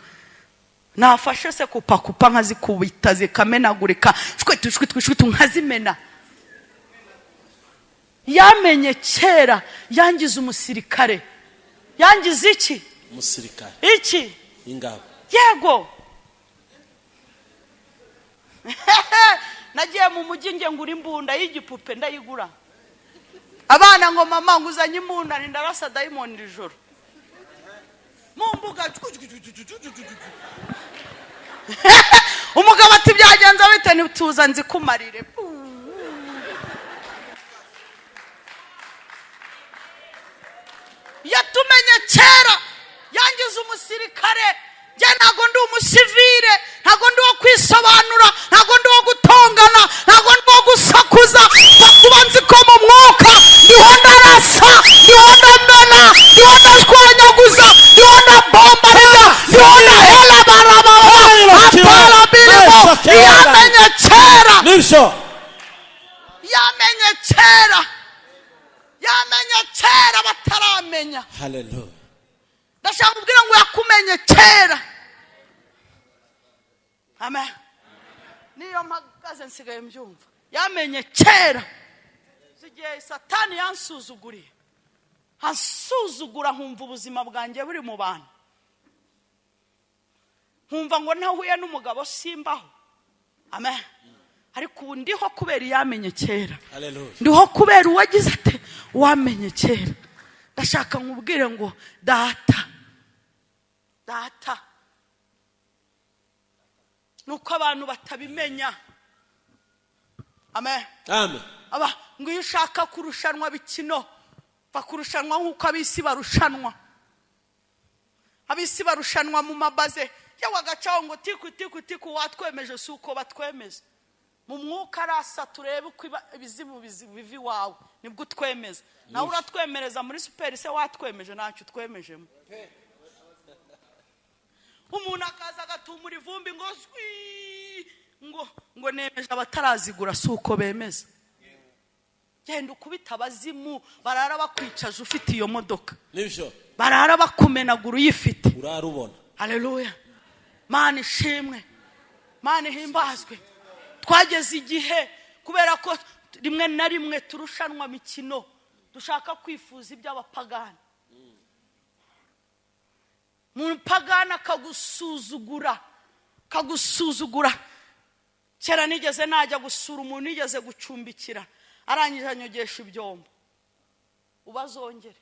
Nafashe se kupakupa nkazikubita zikamenagurika, shwitu shwitu shwitu nkazimena. Yamenye kera yangize umusirikare. Yangize iki? Umusirikare. Iki? Ingabo. Yego. Nagiye mu mujyi nge ngura imbunda y'igipupe ndayigura. Abana ngo mama nguzanye imbunda ndarasa dayimoni ijoro. Mu mbuga umugabo ati byagenze bite ntituza nzikumarire. Yatumenye kera yangize umusirikare. Njye ntago ndi umusivire, ntago ndi uwo kwisobanura, ntago ndi uwo gutongana, ntago ndi uwo gusakuza. Kuba nzi ko mu mwuka ndiho ndarasa, ndiho ndamena, ndiho ndashwanyaguza, ndiho ndabombarira, ndiho ndahela barababa apara birimo. Yamenye kera, yamenye kera, yamenye kera bataramenya. Haleluya. Ndashaka kera. Amen. Niyo mpagaze nsigaye mbyumva. Yamenye kera. Zigiye Satani yansuzuguriye. Ansuzugura nkumva ubuzima bwanjye buri mu bantu. Nkumva ngo ntahuye n'umugabo simbaho. Amen. Ariko ubu ndiho kubera yamenye kera. Hallelujah. Ndiho kubera uwagize ate wamenye kera. Ndashaka nkubwire ngo data. Data. Nuko abantu batabimenya. Amen. Amen. Aba ngo iyo ushaka kurushanwa bikino bakurushanwa nkuko abisi barushanwa. Abisi barushanwa mu mabaze yawe agacaho ngo tiku tiku tiku watwemeje suko batwemeza. Mu mwuka arasa turebe uko ibizimu bivi wawe nibwo utwemeza. Nawe uratwemereza muri super se watwemeje ntacyo utwemejemo. Umuntu akaza agatumura ivumbi ngo zwi ngo nemeje abatarazigura suko bemeza. Genda ukubita abazimu barara bakwicaje ufite iyo modoka. Nibyo. Barara bakumenagura uyifite. Urarubona. Haleluya. Mana ishimwe. Mana ihimbazwe. Twageze igihe kubera ko rimwe na rimwe turushanwa mikino dushaka kwifuza iby'abapagani. Mupagani akagusuzugura, kagusuzugura. Kera nigeze najya gusura umuntu nigeze gucumbikira, arangije anyogesha ibyombo. Ubazongere.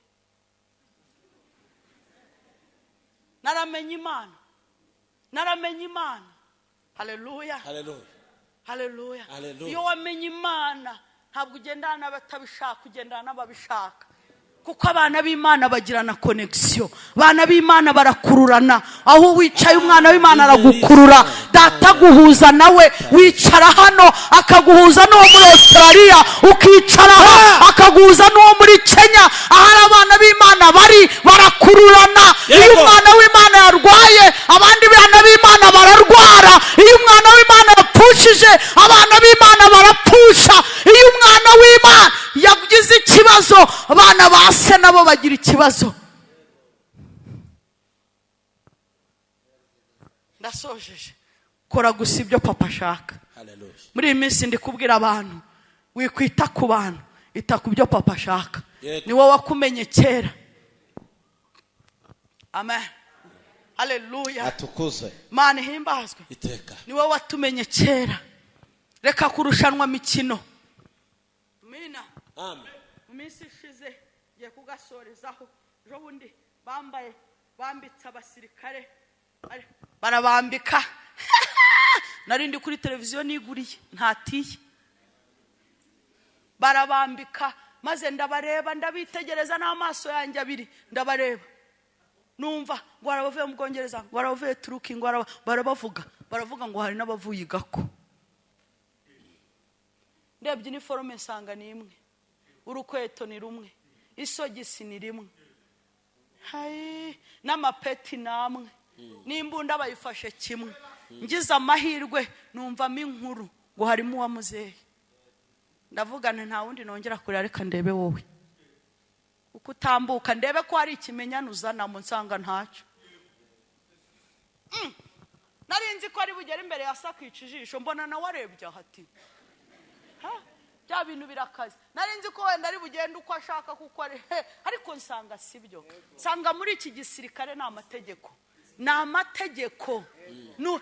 Naramenye Imana. Naramenye Imana. Haleluya. Haleluya. Haleluya. Iyo wamenye Imana ntabwo ugendana n'abatabishaka, ugendana n'ababishaka. Kuko abana b'Imana bagirana connection. Abana b'Imana barakururana. Aho wicaye umwana w'Imana aragukurura. Data guhuza nawe, wicara hano akaguhuza n'uwo muri Australia, ukicara aha akaguhuza n'uwo muri Kenya. Ahari abana b'Imana bari barakururana. Iyo umwana w'Imana yarwaye, abandi bana b'Imana bararwara. Iyo umwana w'Imana yapfushije, abana b'Imana barapfusha. Iyo umwana w'Imana yagize ikibazo, abana ba se nabo bagira ikibazo. Ndasojeje. Kora gusa ibyo papa ashaka. Haleluya. Muri iyi minsi ndi kubwira abantu, wikwita ku bantu, ita ku byo papa ashaka. Ni wowe wakumenye kera. Amen. Haleluya. Atukuze. Mana ihimbazwe. Iteka. Ni wowe watumenye kera. Reka kurushanwa mikino. Mina. Amen. Mu minsi ishize ngiye kugasorezaho, ejo bundi bambaye bambitse abasirikare barabambika. Nari ndi kuri televiziyo niguriye ntatiye. Barabambika maze ndabareba, ndabitegereza n'amaso yanjye abiri, ndabareba. Numva ngo arabavuye mu Bwongereza, ngo arabavuye Turuki, ngo barabavuga, baravuga ngo hari n'abavuye igako. Ndebye uniforme nsanga ni imwe, urukweto ni rumwe, isogisi ni rimwe, hai n'amapeti namwe, n'imbunda bayifashe kimwe. Ngize amahirwe numvamo inkuru ngo harimo uwa muzehe. Ndavuga nti nta wundi nongera kurira, reka ndebe wowe uko utambuka, ndebe ko hari ikimenyane uzanamo, nsanga ntacyo. Nari nzi ko ari bugere imbere ya sakica ijisho, mbona nawe arebye ati bya bintu birakaze. Nari nzi ko wenda ari bugende uko ashaka kuko ari, ariko nsanga sibyo. Nsanga muri iki gisirikare ni amategeko. Ni amategeko.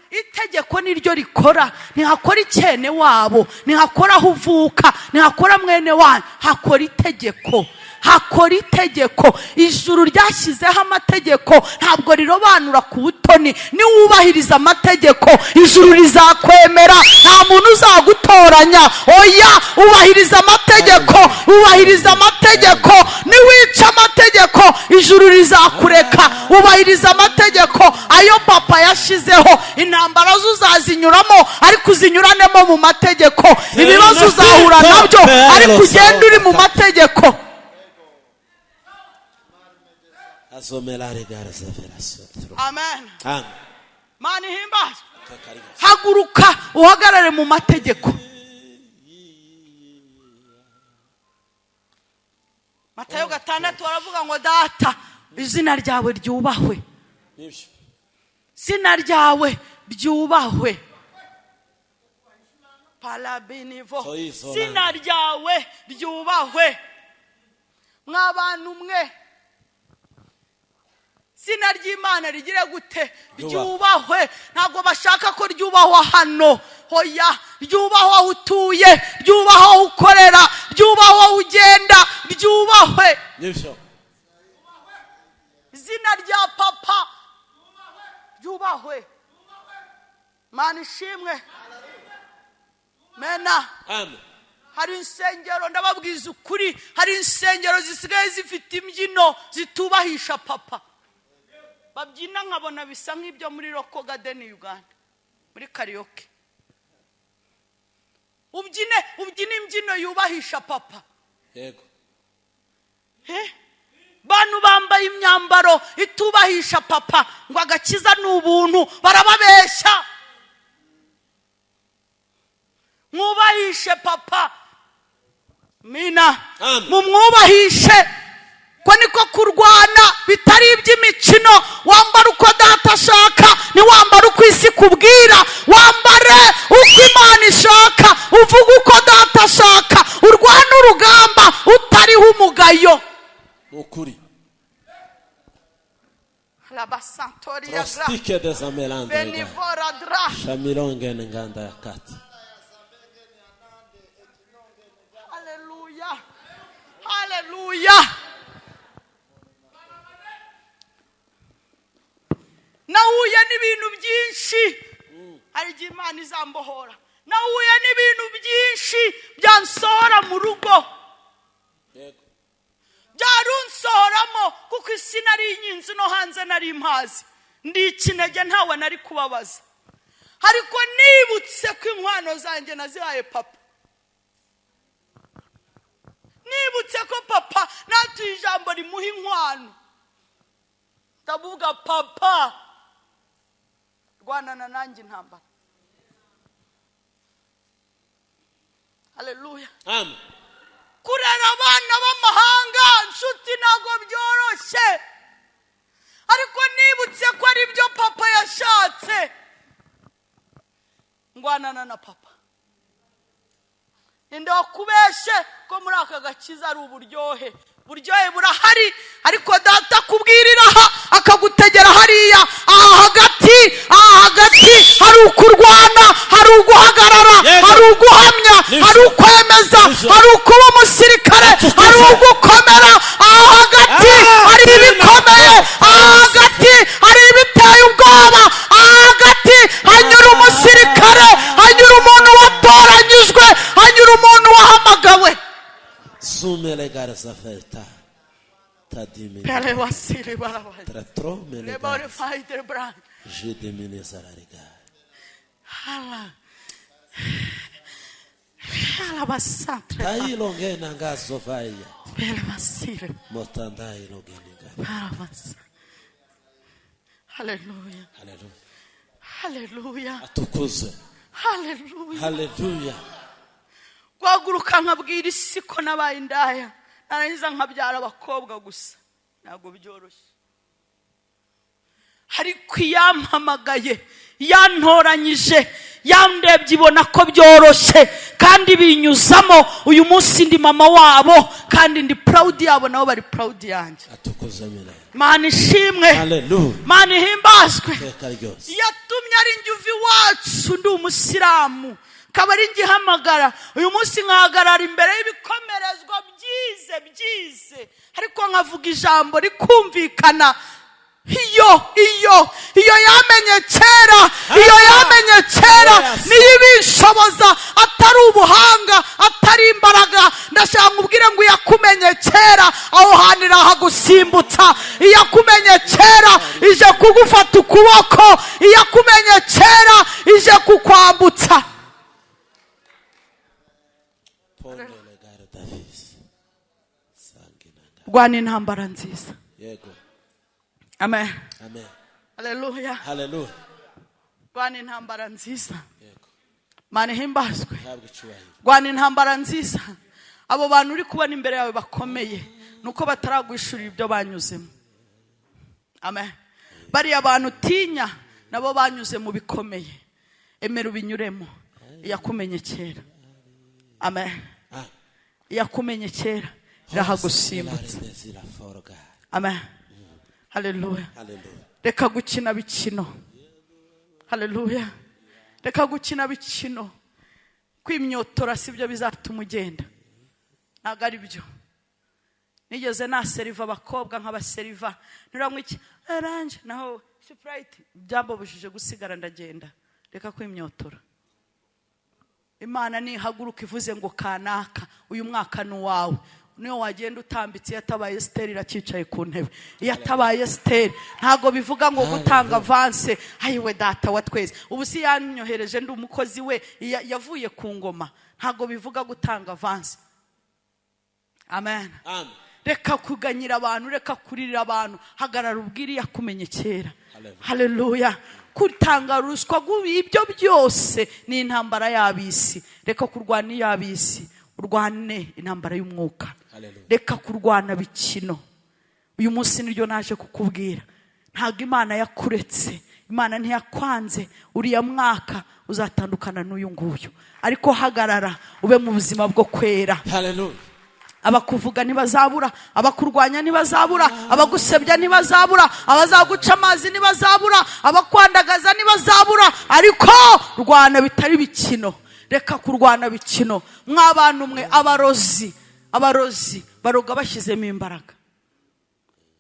Itegeko niryo rikora. Ntihakora icyene wabo, ntihakora aho uvuka, ntihakora mwene wanyu, hakora itegeko. Hakora itegeko. Ijuru ryashyizeho amategeko, ntabwo rirobanura ku butoni. Niwubahiriza amategeko, ijuru rizakwemera, nta muntu uzagutoranya. Oya, ubahiriza amategeko, ubahiriza amategeko. Niwica amategeko, ijuru rizakureka. Ubahiriza amategeko ayo papa yashizeho. Intambara uzazinyuramo, ariko uzinyuranemo mu mategeko. Ibibazo uzahura nabyo, ariko ugende uri mu mategeko. Amen. Amen. Mana ihimbazwe. Haguruka uhagarare mu mategeko. Matayo 6 aravuga ngo data izina ryawe ryubahwe. Nibyo. Zina ryawe ryubahwe. Palabinivo. Zina ryawe ryubahwe. Mwabantu mwe, zina ry'Imana rigire gute? Ryubahwe. Ntabwo bashaka ko ryubahwa hano. Hoya, ryubahwa aho utuye, ryubahwa aho ukorera, ryubahwa aho ugenda, ryubahwe. Zina rya papa ryubahwe. Mana ishimwe. Mena. Amen. Hari insengero, ndababwiza ukuri, hari insengero zisigaye zifite imbyino zitubahisha papa. Babyina nkabona bisa nk'ibyo muri Roko Garden Uganda, muri karaoke. Ubyine imbyino yubahisha papa. Yego. Bantu bambaye imyambaro itubahisha papa ngo agakiza ni ubuntu, barababeshya. Mwubahishe papa. Mina. Mumwubahishe. Ko niko kurwana bitari iby'imikino. Wambara uko data ashaka, ni wambara uko isi kubwira. Wambare uko Imana ishaka, uvuge uko data ashaka, urwane urugamba utariho umugayo. Ukuri. Labasantoria gra. Trostike desamelanda. Benivora dra. Shamilonge nganda yakati. Hallelujah. Hallelujah. Nahuye n'ibintu byinshi. Hari igihe Imana izambohora. Nahuye n'ibintu byinshi byansohora mu rugo. Yego. Byarunsohoramo kuko isi nari inyinzi no hanze nari impazi. Ndi ikinege ntawe nari kubabaza. Ariko nibutse ko inkwano zanjye nazihaye papa. Nibutse ko papa natuye ijambo rimuha inkwano. Ndavuga papa, rwanana nanjye intambara. Haleluya. Amen. Kurera abana b'amahanga nshuti ntabwo byoroshye. Ariko nibutse ko ari byo papa yashatse. Ngwanana na papa. Ninde wakubeshe ko muri aka gakiza ari uburyohe? Buryohe burahari, ariko data kubwirira aha akagutegera hariya. Aha hagati, aha hagati hari ukurwana, hari uguhagarara, hari uguhamya, hari ukwemeza, hari ukuba umusirikare, hari ugukomera. Aha hagati hari ibikomeye, aha hagati hari ibiteye ubwoba, aha hagati hanyura umusirikare, hanyura umuntu watoranyijwe, hanyura umuntu wahamagawe. Sumele garza ferta. Tadimini. Pele wasile barabaye. Tratromele. Lebore fighter brand. Je demine zarariga. Hala. Hala basantre. Tailonge nangazo vaya. Pele wasile. Motanda ilonge. Hala bas. Hallelujah. Hallelujah. Hallelujah. Atukuzwe. Hallelujah. Hallelujah. Guhaguruka nkabwira isi ko nabaye indaya, narangiza nkabyara abakobwa gusa, ntabwo byoroshye. Ariko iyampamagaye, yantoranyije, yandebye ibona ko byoroshye kandi binyuzamo. Uyu munsi ndi mama wabo kandi ndi proud yabo, nabo bari proud yanjye. Atukuzwe mina. Mana ishimwe. Hallelujah. Mana ihimbazwe. Iteka ryose. Yatumye ari njye uva iwacu ndi umusilamu, kaba ari ngihamagara uyu munsi nkahagarara imbere y'ibikomerezwa byize byize, ariko nkavuga ijambo rikumvikana. Iyo iyo iyo yamenye kera, iyo yamenye kera niyo ibishoboza, atari ubuhanga, atari imbaraga. Ndashaka nkubwire ngo iyakumenye kera aho hantu irahagusimbutsa. Iyakumenye kera ije kugufata ukuboko, iyakumenye kera ije kukwambutsa. Rwana intambara nziza. Yego. Amen. Amen. Hallelujah. Hallelujah. Rwana intambara nziza. Yego. Mana ihimbazwe. Habwe icyubahiro. Rwana intambara nziza. Abo bantu uri kubona imbere yawe bakomeye nuko bataragwishurira ibyo banyuzemo. Amen. Bariya bantu utinya Nabo banyuze mu bikomeye. Emera ubinyuremo. Yakumenye kera. Amen. Yakumenye kera. Irahagusimbutsa. Amen. Hallelujah. Reka gukina bikino. Hallelujah. Reka gukina bikino. Kwimyotora sibyo bizatuma ugenda. Ntabwo ari byo. Nigeze naseriva abakobwa nk'abaseriva. Nuranywa iki? Orange naho Sprite byambabujije gusigara ndagenda. Reka kwimyotora. Imana nihaguruka ivuze ngo kanaka uyu mwaka ni wawe. Niyo wagenda utambitse yatabaye Esther iracicaye ku ntebe. Yatabaye Esther ntago bivuga ngo gutanga avance. Ayiwe data wa twese. Ubu si yanyohereje ndi umukozi we yavuye ku ngoma. Ntago bivuga gutanga avance. Amen. Amen. Reka kuganyira abantu, reka kuririra abantu. Hagarara ubwiri yakumenye kera. Hallelujah. Kutanga ruswa ibyo byose ni intambara y'abisi. Reka kurwana y'abisi, urwane intambara y'umwuka. Reka kurwana bikino. Uyu munsi niryo naje kukubwira. Ntago Imana yakuretse, Imana ntiyakwanze. Uriya mwaka uzatandukana n'uyu nguyu. Ariko hagarara ube mu buzima bwo kwera. Hallelujah. Abakuvuga ntibazabura, abakurwanya ntibazabura, abagusebya ntibazabura, abazaguca amazi ntibazabura, abakwandagaza ntibazabura. Ariko rwana bitari bikino. Reka kurwana bikino. Mwabantu mwe abarozi, abarozi baroga bashyizemo imbaraga.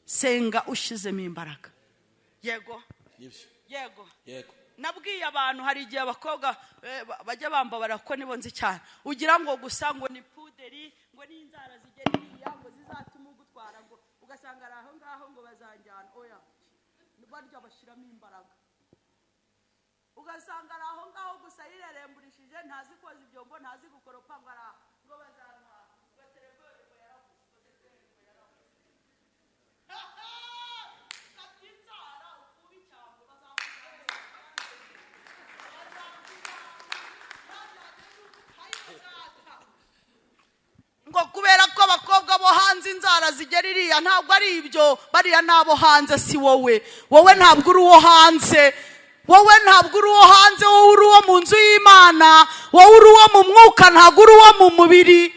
Senga ushizemo imbaraga. Yego. Yego. Yego. Nabwiye abantu hari igihe abakobwa bajya bambabara ko nibonze cyane. Ugira ngo gusa ngo ni puderi, ngo ni inzara zigera iriya ngo zizatuma ugutwara, ngo ugasanga ari aho ngaho ngo bazanjyana. Oya, barya bashyiramo imbaraga. Ugasanga ari aho ngaho gusa yireremburishije, ntazi koza ibyombo, ntazi gukoropa, ngo ari aho ngo bazantwara. Ngo telefone ngo yaravuze, ngo telefone ngo yaravuze. Kati inzara ukuba icyambo bazakujyana. Ngo kubera ko abakobwa bo hanze inzara zigera iriya, ntabwo ari ibyo. Bariya nabo hanze si wowe. Wowe ntabwo uri uwo hanze. Wowe ntabwo uri uwo hanze, wowe uri uwo mu nzu y'Imana. Wowe uri uwo mu mwuka, ntabwo uri uwo mu mubiri.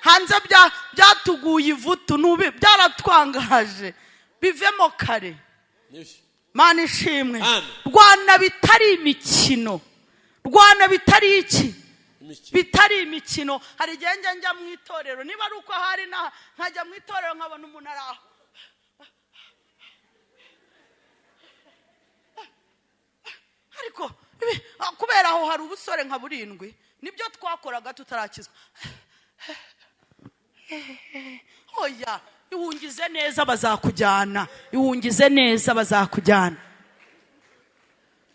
Hanze byatuguye ivutu, byaratwangaje. Bivemo kare. Mana ishimwe. Rwana bitari imikino. Rwana bitari iki? Bitari imikino. Hari igihe njya mu itorero, niba ari uko hari na nkajya mu itorero nkabona umuntu ari aho. Ariko kubera aho hari ubusore nka burindwi, nibyo twakoraga tutarakizwa. Oya, iwungize neza bazakujyana. Iwungize neza bazakujyana.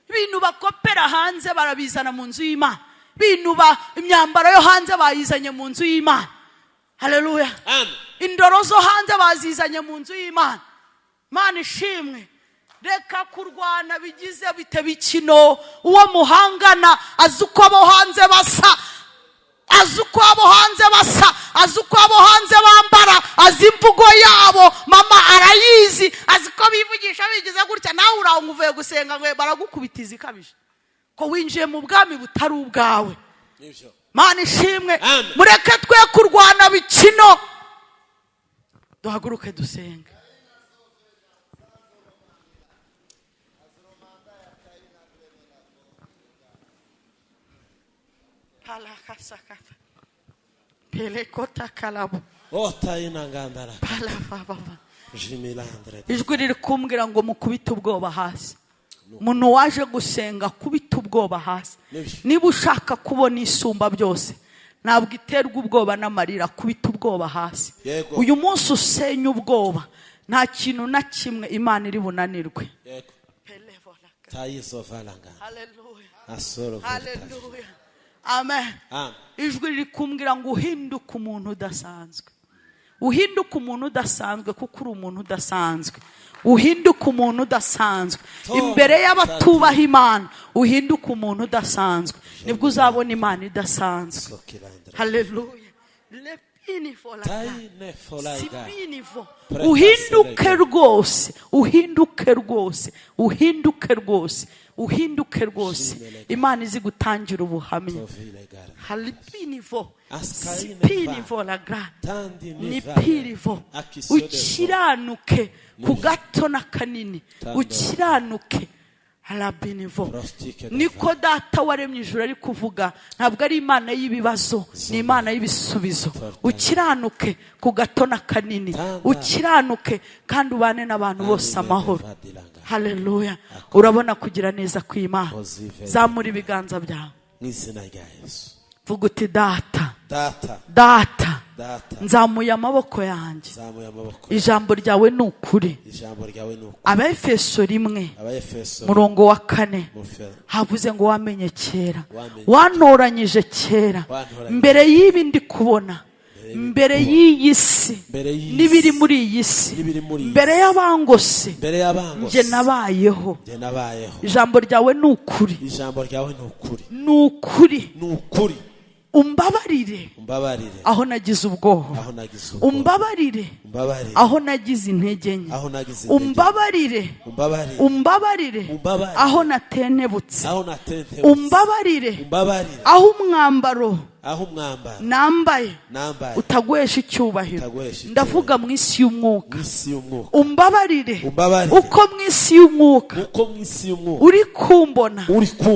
Ibintu bakopera hanze barabizana mu nzu y'Imana. Bintu imyambaro yo hanze bayizanye mu nzu y'Imana. Haleluya. Amen. Indoro zo hanze bazizanye mu nzu y'Imana. Mana ishimwe. Reka kurwana bigize bite bikino. Uwo muhangana azi uko abo hanze basa, azi uko abo hanze basa, azi uko abo hanze bambara, azi imvugo yabo. Mama arayizi, azi ko bivugisha bigize gutya. Nawe uraho uvuye gusenga ngo baragukubitiza ikabije. Ko winjiye mu bwami butari ubwawe. Mana ishimwe. Mureke twe kurwana bikino. Duhaguruke dusenge. Ijwi riri kumbwira ngo mukubite ubwoba hasi. Umuntu waje gusenga kubita ubwoba hasi. Niba ushaka kubona isumba byose, ntabwo iterwa ubwoba n'amarira, kubita ubwoba hasi. Uyu munsi usenya ubwoba, nta kintu na kimwe Imana iri bunanirwe. Haleluya. Amen. Ijwi riri kumbwira ngo uhinduke umuntu udasanzwe. Uhinduke umuntu udasanzwe kuko uri umuntu udasanzwe. Uhinduke umuntu udasanzwe imbere y'abatubaha Imana. Uhinduke umuntu udasanzwe, nibwo uzabona Imana idasanzwe. Haleluya. Uhinduke rwose, uhinduke rwose, uhinduke rwose, uhinduke rwose. Imana izi gutangira ubuhamya. Halipinivo sipinivo la gra ni pirivo. Ukiranuke ku gato na kanini, ukiranuke. Halabinivo. Niko data waremye ijuru ari kuvuga, ntabwo ari Imana y'ibibazo, ni Imana y'ibisubizo. Ukiranuke ku gato na kanini, ukiranuke kandi ubane n'abantu bose amahoro. Haleluya. Urabona kugira neza kw'Imana. Zamura ibiganza byawe. Vuga uti data, data, data, nzamuye amaboko yanjye. Ijambo ryawe ni ukuri. Abaefeso 1 murongo wa 4 havuze ngo wamenye kera, wantoranyije kera, mbere y'ibi ndi kubona, mbere y'iyi si n'ibiri muri iyi si, mbere y'abangose njye nabayeho. Ijambo ryawe ni ukuri, ni ukuri. Umbabarire aho nagize ubwoba, umbabarire aho nagize intege nke, umbabarire, umbabarire aho natenebutse, umbabarire aho umwambaro nambaye utaguhesha icyubahiro. Ndavuga mu isi y'umwuka. Umbabarire uko mu isi y'umwuka uri kumbona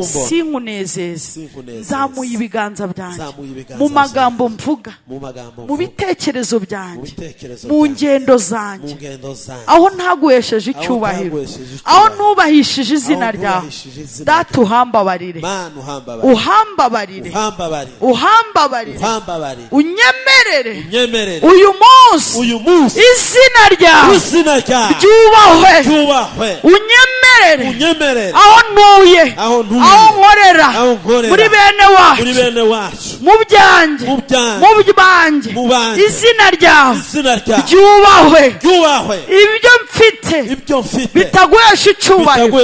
sinkunezeze. Nzamuye ibiganza byanjye mu magambo mvuga, mu bitekerezo byanjye, mu ngendo zanjye, aho ntaguhesheje icyubahiro, aho ntubahishije izina ryawe. Data uhambabarire, uhambabarire, uhambabarire, unyemerere uyu munsi izina ryawe ryubahwe. Unyemerere aho ntuye, aho nkorera, muri bene wacu, mu byanjye, mu banjye, izina ryawe ryubahwe. Ibyo mfite bitaguhesha icyubahiro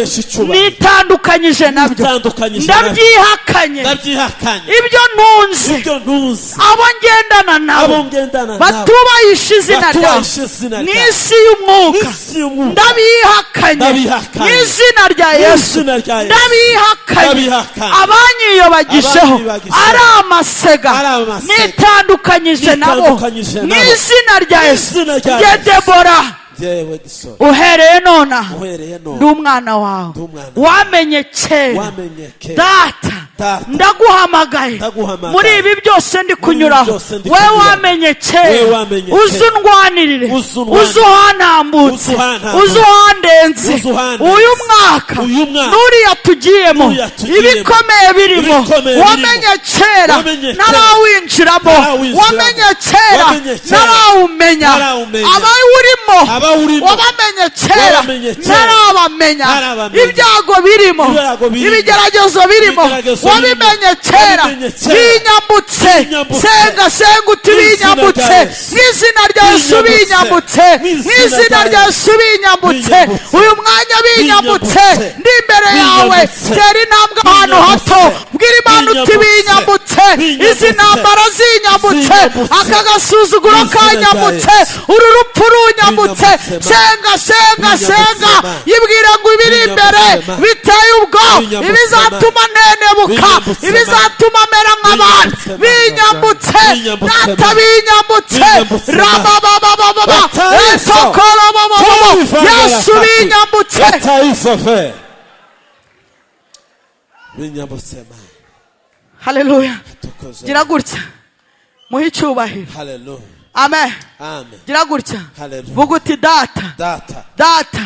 nitandukanyije nabyo, ndabyihakanye. Ibyo ntunze, abo ngendana nabo batubahisha izina ryawe mu isi y'umwuka, ndabihakanye mu izina rya Yesu, ndabihakanye. Abanyiyobagijeho ari amasega, nitandukanyije nabo mu izina rya Yesu. Njye Debora, uhereye nonaha ndi umwana wawe, wamenye kera. Data ndaguhamagaye muri ibi byose ndi kunyuraho, we wamenye kera, uzundwanirire, uzuhanambutse, uzuhandenze. Uyu mwaka n'uriya tugiyemo, ibikomeye birimo, wamenye kera narawinjiramo, wamenye kera narawumenya, abawurimo wabamenye kera ntarabamenya, ibyago birimo, ibigeragezo birimo, wabimenye kera. Binyambutse, senga senga uti binyambutse mu izina rya Yesu, binyambutse mu izina rya Yesu, binyambutse uyu mwanya, binyambutse ndi imbere yawe. Tera intambwe ahantu hato, bwira Imana uti binyambutse, izi ntambara zinyambutse, aka gasuzuguro kanyambutse, uru rupfu runyambutse. Senga senga senga, yibwira ngo ibiri imbere biteye ubwo, ibizatuma ntenebuka, ibizatuma mera nk'abandi, binyambutse. Data binyambutse, rabababababa esokorobababa, Yesu binyambutse, Haleluya. Gira gutya, muhe icyubahiro. Amen. Gira gutya, vuga uti data, data,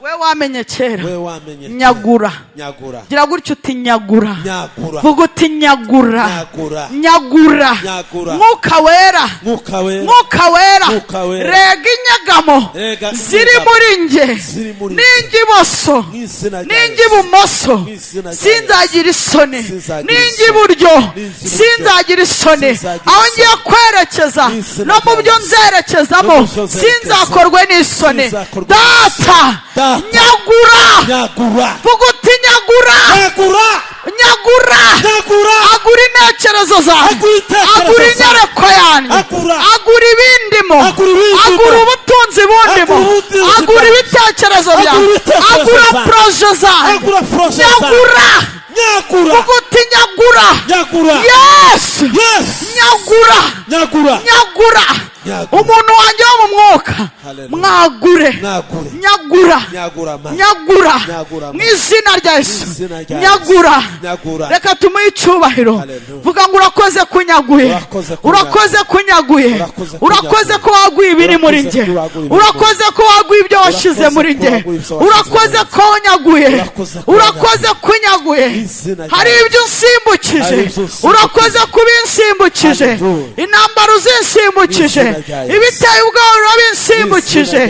we wamenye kera, nyagura. Gira gutya uti nyagura, vuga uti nyagura, nyagura. Mwuka wera, mwuka wera, rega inyegamo ziri muri nge, ninjye ibumoso, ninjye ibumoso, sinzagira isoni, ninjye iburyo, sinzagira isoni. Aho ngiye kwerekeza no mu byo nzerekezamo, sinzakorwe n'isoni. Data nyagura, vuga uti nyagura, Nyagura. Agura intekerezo zanjye, agura inyereko yanjye, agura ibindimo, agura ubutunzi bundimo, agura ibitekerezo byanjye, agura proje zanjye. Nyagura. Uguti nyagura. Yes. Nyagura. Nyagura. Umuntu wanjye wo mu mwuka mwagure. Nyagura. Nyagura mu izina rya Yesu. Nyagura. Reka tumuhe icyubahiro. Vuga ngo urakoze kunyaguye, urakoze kunyaguye, urakoze ko waguye ibiri muri njye, urakoze ko waguye ibyo washyize muri njye, urakoze ko wanyaguye, urakoze kunyaguye. Hari ibyo usimbukije, urakoze kubinsimbukije, intambara uzinsimbukije, ibiteye ubwoba urabinsimbukije.